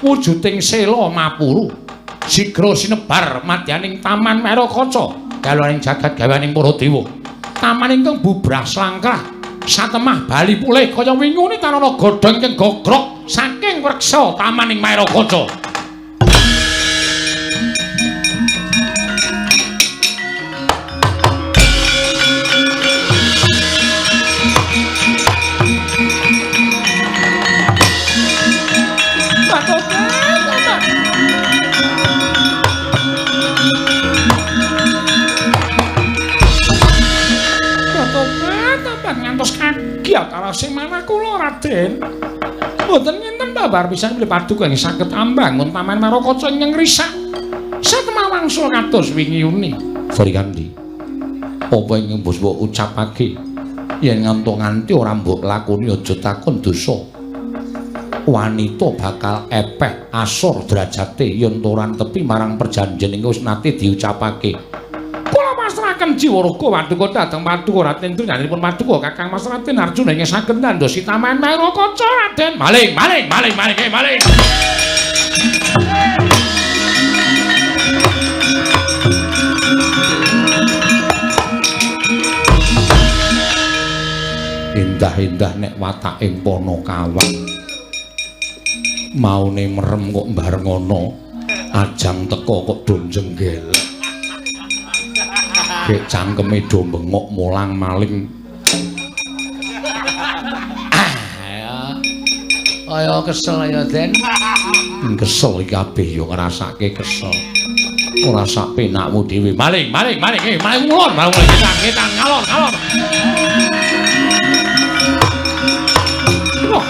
wujuding sela mapuru sigra sinebar madyaning Taman Maerakaca gawaning jagat gawaning para dewa. Taman ingkang bubrah slangkrah satemah bali pulih kaya wingune tanana godhong ingkang gogrok saking wreksa taman ing Maerakaca. Ngantos kaget alase manah kula Raden. Mboten ngenten babar pisan bilih paduka ing saged ambangun Taman Maerakaca ingkang risak. Satemah wangsul kados wingi uni. Srikandhi, apa ingkang mbok ucapake yen nganti nganti ora mbok lakoni aja takon dosa. Wanita bakal epeh asor derajate yen ora tepi marang perjanjian ingkang wis nate diucapake. Pasrahaken jiwa raga paduka dhateng paduka Raden tunjanipun paduka Kakang Mas Raden Arjuna ingkang saged ndandosi Taman Maerakaca Raden. Maling, maling, maling, maling, maling. Indah-indah nek watake Panakawan. Maune merem kok bareng ana, ajang teka kok do njenggelek. Gek cangkeme do bengok molang maling. Ah, ayo kesel ya, Den. Kesel iki kabeh yo ngrasake kesel. Ora sak penakmu dhewe. Maling, maling, maling, maling ngulon, maling ngetan, ngetan, ngalor, ngalor. Wah.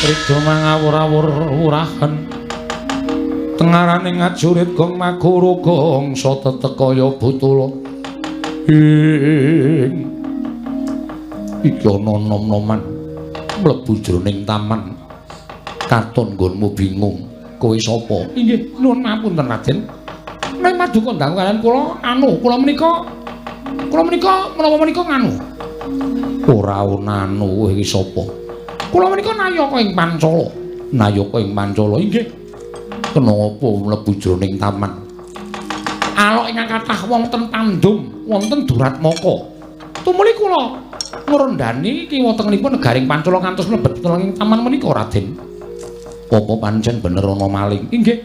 Rida mangawur-awur wurahan tengaraning ngajurit gong maguru gongsa tetek kaya butula ing iki ana nom-noman mlebu jroning taman katon nggonmu bingung kowe sapa? Inggih nuwun ngapunten Raden, nek maduka ndang kalian kula anu kula menika menapa menika nganu ora ana anu kowe iki sapa? Kula menika nayaka ing Pancala. Nayaka ing Pancala inggih. Kena apa mlebu jroning taman? Alok ingkang kathah wonten Pandum, wonten Duratmaka. Tumuli kula ngrondani kiwa tengenipun negaring Pancala ngantos mlebet ing taman menika Raden. Apa pancen bener ana maling? Inggih.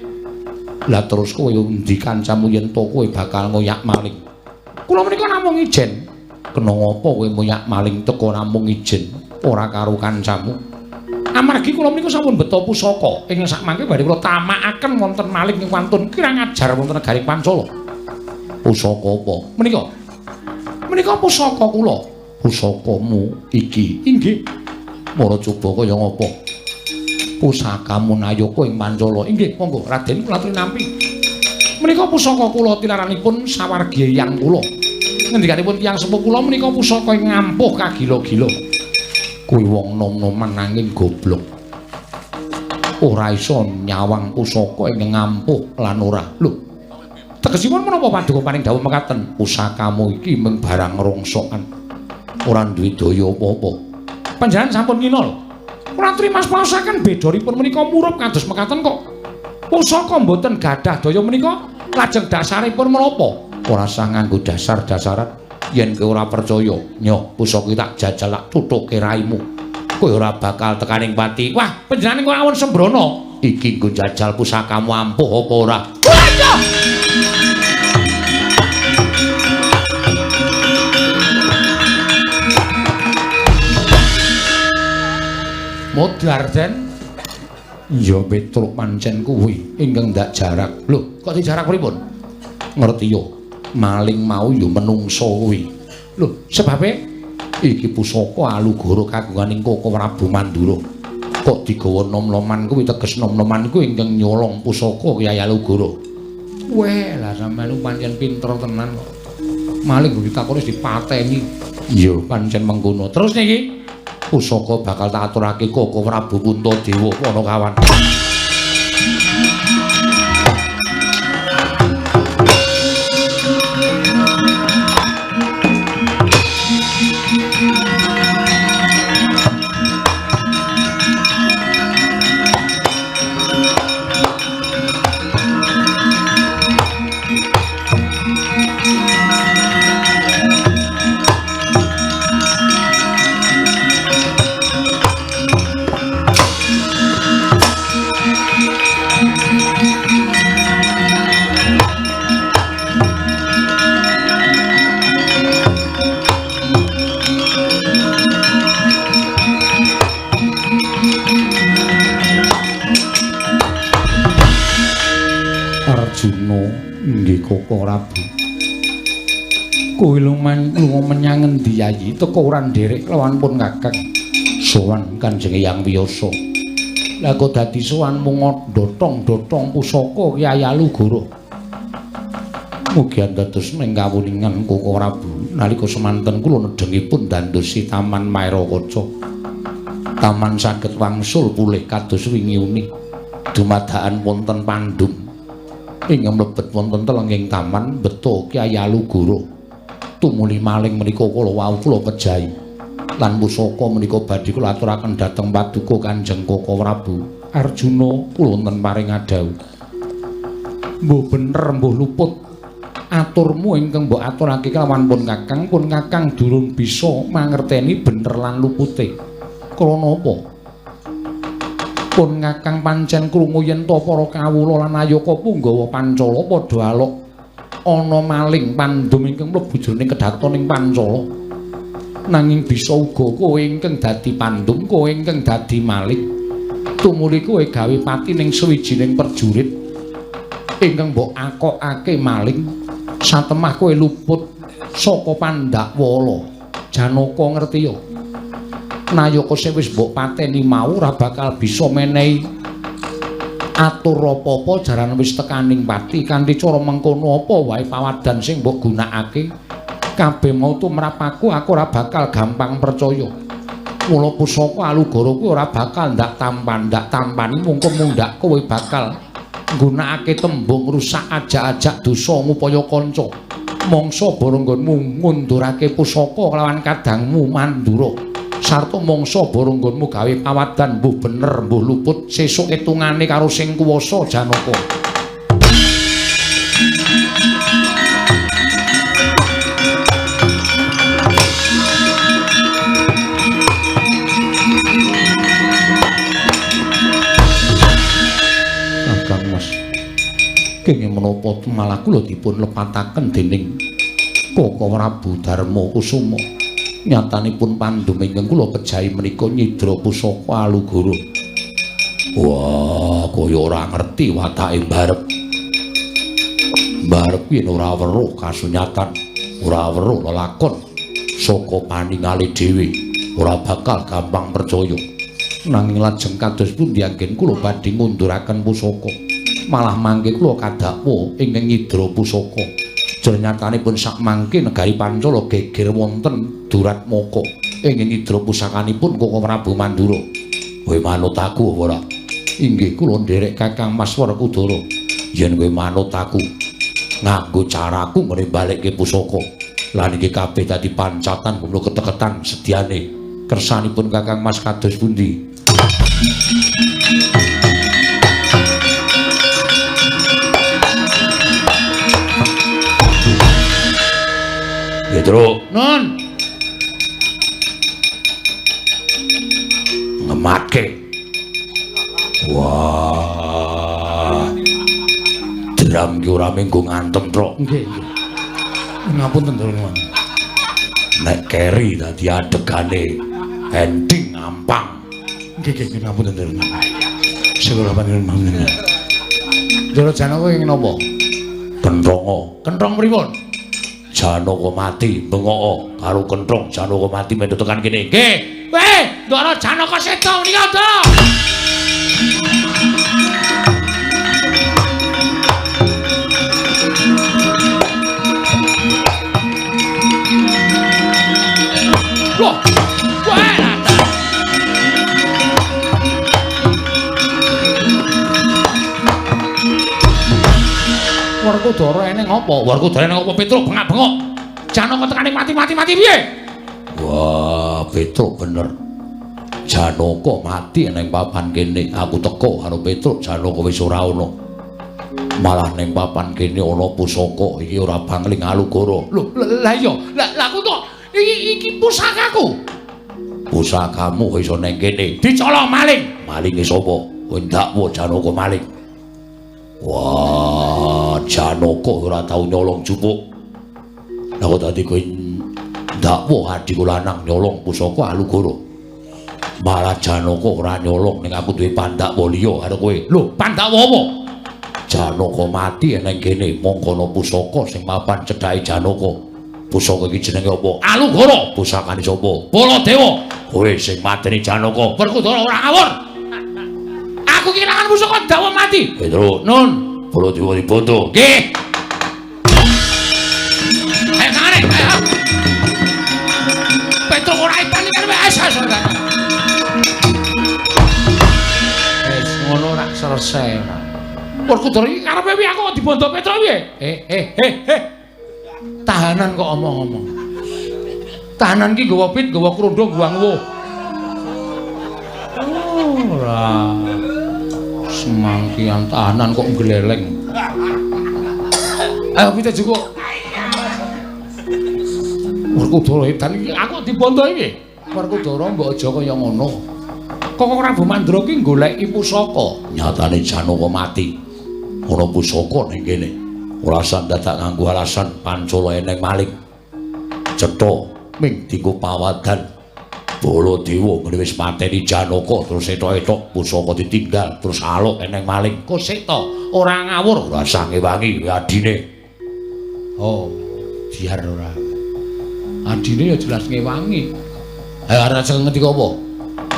Lah terus kowe endi kancamu yen to kowe bakal ngoyak maling? Kula menika namung ijen. Kena apa kowe ngoyak maling teka namung ijen? Ora karo kancamu. Amargi kula menika sampun beto pusaka ingkang sakmangke badhe kula tamakaken wonten maling ing wantun kirang ajar wonten negari Pancala. Pusaka apa? Menika. Menika pusaka kula. Pusakamu iki? Inggih. Mara coba kaya ngapa? Pusakamu nayaka ing Pancala. Inggih, monggo Raden kula aturi nampi. Menika pusaka kula tilaranipun sawargi eyang kula. Ngendikanipun tiyang sepuh kula menika pusaka ing ngampuh kagila-gila. Kuwi wong nom-noman nanging goblok. Ora iso nyawang pusaka ingkang ngampuh lan ora. Lho, tegesipun menapa paduka paring dawuh mekaten? Pusakamu iki mung barang rongsokan. Ora duwe daya apa-apa. Panjenengan sampun ngina lho. Kula aturi mas paosaken bedoripun menika murup kados mekaten kok. Pusaka mboten gadah daya menika lajeng dasaripun menapa? Ora sah nganggo dasar-dasaran. Yen kowe ora percaya, nyoh pusaka tak jajal tak tutuke raimu. Kowe ora bakal tekaning pati. Wah, panjenengan kok awon sembrono. Iki nggo jajal pusakamu ampuh apa ora? Waduh! Modar Den. Ya Petruk pancen kuwi ingkang ndak jarak. Lho, kok dijarak pripun? Ngerti yo. Maling mau yo menungso kuwi. Lho, sebabe iki pusaka Alugoro kagunganing Koko Prabu Mandura. Kok digawa nom-noman kuwi teges nom-noman kuwi ingkang nyolong pusaka Kyai Alugoro. Weh, lah sampeyan pancen pinter tenan kok. Maling ditakoni dipateni. Iya, pancen mengkono. Terus niki pusaka bakal tak aturake Koko Prabu Puntadewa Panakawan. Arjuna nggih Koko Prabu. Kowe lunga menyang ngendi Yayi? Teka ora nderek lawan pun Kakang. Sowan Kanjeng Hyang Wiyasa. Lah kok dadi sowan mung dotong-dotong pusaka Kyai Alugoro. Mugi andados ing kawuningan Koko Prabu nalika semanten kula nedhengipun dandosi Taman Maerakaca. Taman saged wangsul pulih kados wingi uni. Dumadakan wonten pandum. Ingkang mlebet wonten telenging taman beto Kyai Alugoro. Tumuli maling menika kula wau kula pejahi. Lan pusaka menika badhe kula aturaken dhateng paduka Kanjeng Koko Prabu. Arjuna kula wonten paring adhawuh. Mbuh bener mbuh luput aturmu ingkang mbok aturake kelawan pun Kakang durung bisa mangerteni bener lan lupute. Krana apa? Pun Kakang pancen krungu yen to para kawula lan ayaka punggawa Pancala padha alok ana maling pandum ingkang mlebu jroning kedhaton ing Pancala. Nanging bisa uga kowe ingkang dadi pandum, kowe ingkang dadi maling. Tumuli kowe gawe pati ning sawijining perjurit ingkang mbok akokake maling. Satemah kowe luput saka Pandakwala. Janaka ngerti ya? Nayaka sing wis mbok pateni mau ora bakal bisa menehi atur apa-apa jaran wis tekaning pati kanthi cara mengkono apa wae pawadan sing mbok gunakake kabeh mau tumrap aku ora bakal gampang percaya. Mula pusaka Alugoro kuwi ora bakal ndak tampan ndak tampani mungko mundhak kowe bakal nggunakake tembung rusak ajak-ajak dosa ngupaya kanca mangsa barenggonmu ngundurake pusaka kelawan kadangmu Mandura. Sarta mangsa barenggonmu gawe pawadan mbuh bener mbuh luput sesuk etungane karo sing kuwasa Janaka. Kakang Mas, kenging menapa malah kula dipun lepataken dening Koko Prabu Darma Kusuma. Nyatanipun pandum ingkang kula pejahi menika nyidra pusaka Alugoro. Wah, kaya ora ngerti watake mbarep. Mbarep yen ora weruh kasunyatan, ora weruh lelakon saka paningale dhewe, ora bakal gampang percaya. Nanging lajeng kados pundi anggen kula badhe ngunduraken pusaka? Malah mangke kula kadakwa ingkang nyidra pusaka. Jernyatanipun sakmangke negari Pancala geger wonten Duratmaka ingkang nyidra pusakanipun Koko Prabu Mandura. Kowe manut aku apa ora? Inggih kula nderek Kakang Mas Werkudara. Yen kowe manut aku nganggo caraku ngene balekke pusaka. Lan iki kabeh dadi pancatan gumlu keteketan sediane. Kersanipun Kakang Mas kados pundi? Petro, Nun. Ngematke. Wah. Dram ki ora menggo ngantem, Truk. Nggih, nggih. Ngapunten, Truk. Nek keri dadi adegane ending ngampang. Nggih, nggih, ngapunten, Truk. Segala panjenengan manjenengan. Ndara Janaka ing napa? Kenthonga. Kenthong pripun? Janaka mati bengoko karo kenthong Janaka mati mendo tekan kene. Nggih. Weh, Ndara Janaka seda menika, Ndara. Loh. Weh, Werkudara eneng apa? Werkudara eneng apa Petruk bengak-bengok. Janaka tekane mati-mati-mati piye? Wah, Petruk bener. Janaka mati neng papan kene. Aku teko karo Petruk, Janaka wis ora ana. Malah neng papan kene ana pusaka iki ora bangling Alugoro. Lho, lah iya, lah aku kok iki pusakaku. Pusakamu iso neng kene. Dicolong maling. Malinge sapa? Kowe ndakwa Janaka maling. Wah, Janaka ora tau nyolong jupuk. Lah kok dadi kowe ndakwa adhiku lanang nyolong pusaka Alugoro. Malah Janaka ora nyolong ning aku duwe pandakwa liya karo kowe. Lho, pandakwa apa? Janaka mati nang kene mongko ana pusaka sing mapan cedhake Janaka. Pusaka iki jenenge apa? Alugoro. Pusakane sapa? Baladewa. Kowe sing mateni Janaka. Werkudara ora ngawur. Aku kehilangan pusaka dawa mati. Petro, Nun. Baladewa dibondo. Nggih. Ayo sangane, ayo. Petro ora ipan iki wis wis. Wis ngono ora selesai ora. Werkudara iki karepe piye aku kok dibondo Petro piye? Eh. Tahanan kok omong-omong. Tahanan ki nggawa pit, nggawa krondho, nggawa nguwuh. Ora. Semangkian tahanan kok ngleleng. Ayo pite cukup. Werkudara edan iki aku dibondo iki. Werkudara mbok aja kaya ngono. Koko Prabu Mandura ki goleki pusaka. Nyatane Janaka mati. Ana pusaka ning kene. Ora usah dadak nganggo alasan Pancala eneng maling. Cetha ming dienggo pawadan. Baladewa ngene wis mateni Janaka terus etok-etok pusaka ditinggal terus aluk eneng maling. Kok seta ora ngawur, ora usah ngewangi adine. Oh, biar ora. Adine ya jelas ngewangi. Ayo arep ngendika apa?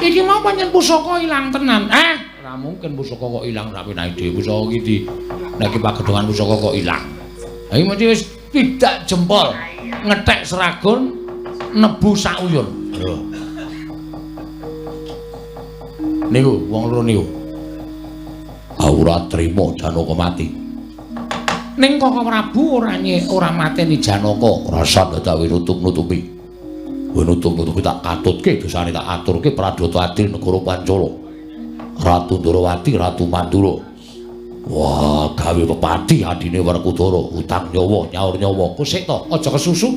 Iki mau pancen pusaka ilang tenan. Ora mungkin pusaka kok ilang ora penae dhewe pusaka iki di nek iki pagedhongan pusaka kok ilang. Ha iki mesti wis tidak jempol, ngethek seragon nebu sak uyun. Lho. Niku wong loro niku. Ora trima Janaka mati. Ning Koko Prabu ora mateni Janaka. Rasa dadak nutup-nutupi. Nutup-nutupi tak katutke dosane tak aturke pradata adil negara Pancala. Ratu Ndorowati, Ratu Mandura. Wah, gawe pepati adine Werkudara, utang nyawa, nyaur nyawa. Kok sik to, aja kesusu.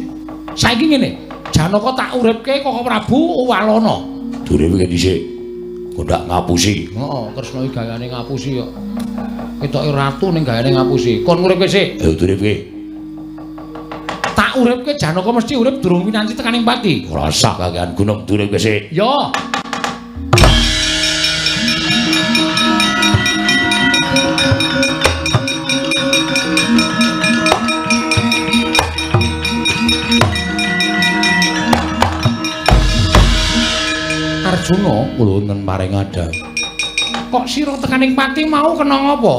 Saiki ngene, Janaka tak uripke Koko Prabu walana. Durung iki dhisik. Kok ndak ngapusi. Heeh, Kresna iki gayane ngapusi kok. Ketoke ratu ning gayane ngapusi. Kon nguripke sik. Ayo duripke. Tak uripke Janaka mesti urip durung winanti tekaning pati. Ora usah kakean gunung duripke sik. Yo. Arjuna kula wonten paring ada. Kok sira tekaning pati mau kena ngapa?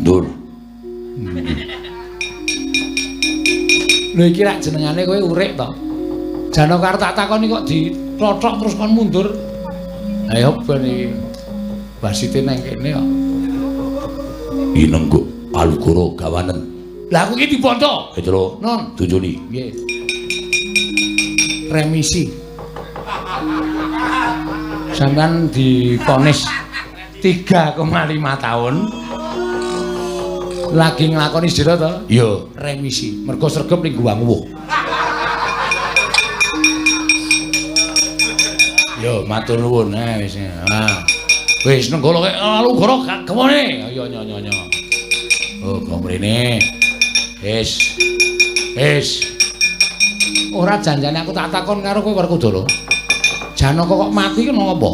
Ndur. Lho iki rak jenengane kowe urip to. Janaka arep tak takoni kok ditlothok terus kon mundur. Ayo ben iki. Wasite nang kene kok. Inengguk Alugoro gawanen. Lah aku iki dibondo. Petro, Non. Tunjuni. Nggih. Remisi. Sampeyan divonis 3,5 tahun. Lagi nglakoni sira to? Iya. Remisi. Mergo sregep ning Gua Nguwuh. Yo matur nuwun wis. Ah. Wis nenggala kek Alugoro gak gemone. Ayo nyo nyo nyo. Oh, kok mrene. Wis. Wis. Ora janjane aku tak takon karo kowe Werkudara. Janaka kok mati kena apa?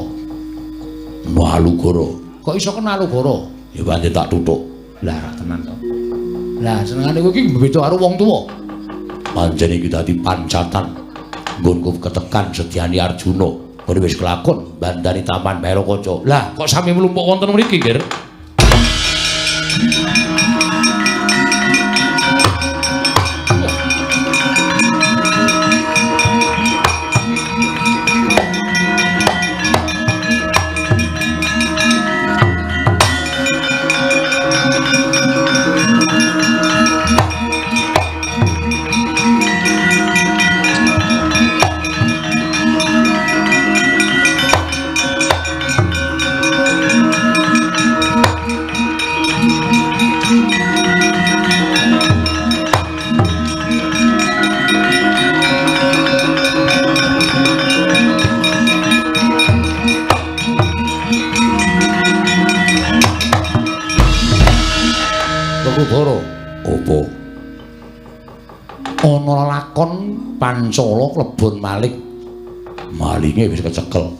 Alugoro. Kok iso kena Alugoro? Ya pancen tak tutuk. Lah ra tenan to. Lah senengane kowe iki beda karo wong tuwa. Pancen iki dadi pancatan nggonku ketekan setyani Arjuna. Kowe wis kelakon bandani Taman Maerakaca. Lah kok sami mlumpuk wonten mriki, Nggir? Werkudara, Apa? Ana lakon Pancala klebon maling. Malinge wis kecekel.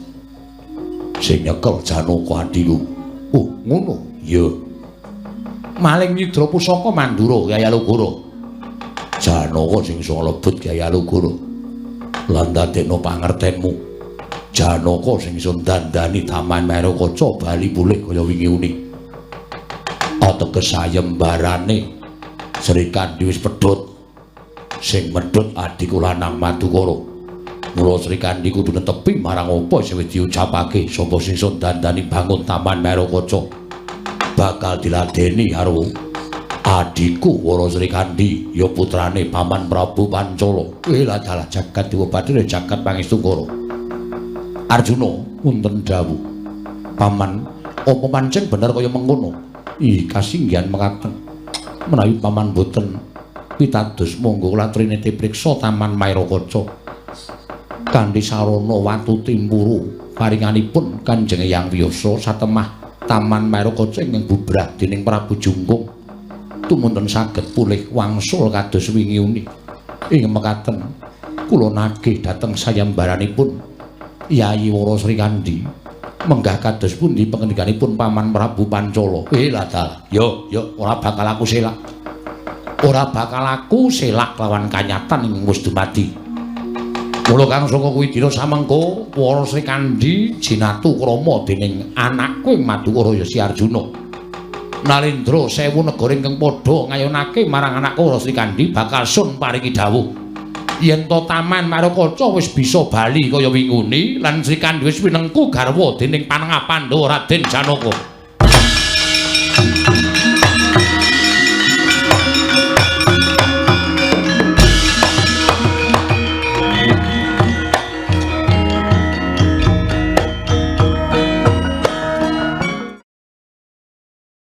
Sing nyekel Janaka adhiku. Oh, ngono. Iya. Maling nyidra pusaka Mandura Kyai Alugoro. Janaka sing iso nglebet Kyai Alugoro. Lan dadekno pangertenmu. Janaka sing iso dandani Taman Maerakaca bali pulih kaya wingi uni. Ateges sayembarane Srikandhi wis pedhot. Sing medhot adhiku lanang Madukara. Mula Srikandhi kudu netepi marang apa sing wis diucapake sapa sing iso dandani bangun Taman Maerakaca. Bakal diladeni karo adhiku Wara Srikandhi ya putrane Paman Prabu Pancala. Lah dalah jagat dewa bathara jagat pangestungkara. Arjuna wonten dawuh. Paman, apa pancen bener kaya mengkono? Ih, kasinggihan mekaten. Menawi paman boten pitados monggo kula triniti priksa Taman Maerakaca. Kanthi sarana watu timpuru paringanipun Kanjeng Hyang Wiyasa satemah Taman Maerakaca ingkang bubrah dening Prabu Jungkung tumunten saged pulih wangsul kados wingi uni. Ing mekaten kula nagih dhateng sayembaranipun Yayi Wara Srikandhi menggah kados pundi pangendikanipun Paman Prabu Pancala. Lah dalah. Yo, yo ora bakal aku selak. Ora bakal aku selak lawan kanyatan ing wis dumadi. Mula kang saka kuwi dina samengko Wara Srikandhi jinatu krama dening anakku ing Madukara ya si Arjuna. Nalendra sewu negara ingkang padha ngayonake marang anakku Wara Srikandhi bakal sun paringi dawuh. Yen to Taman Maerakaca wis bisa bali kaya winguni lan Srikandhi wis winengku garwa dening panengah Pandhawa Raden Janaka.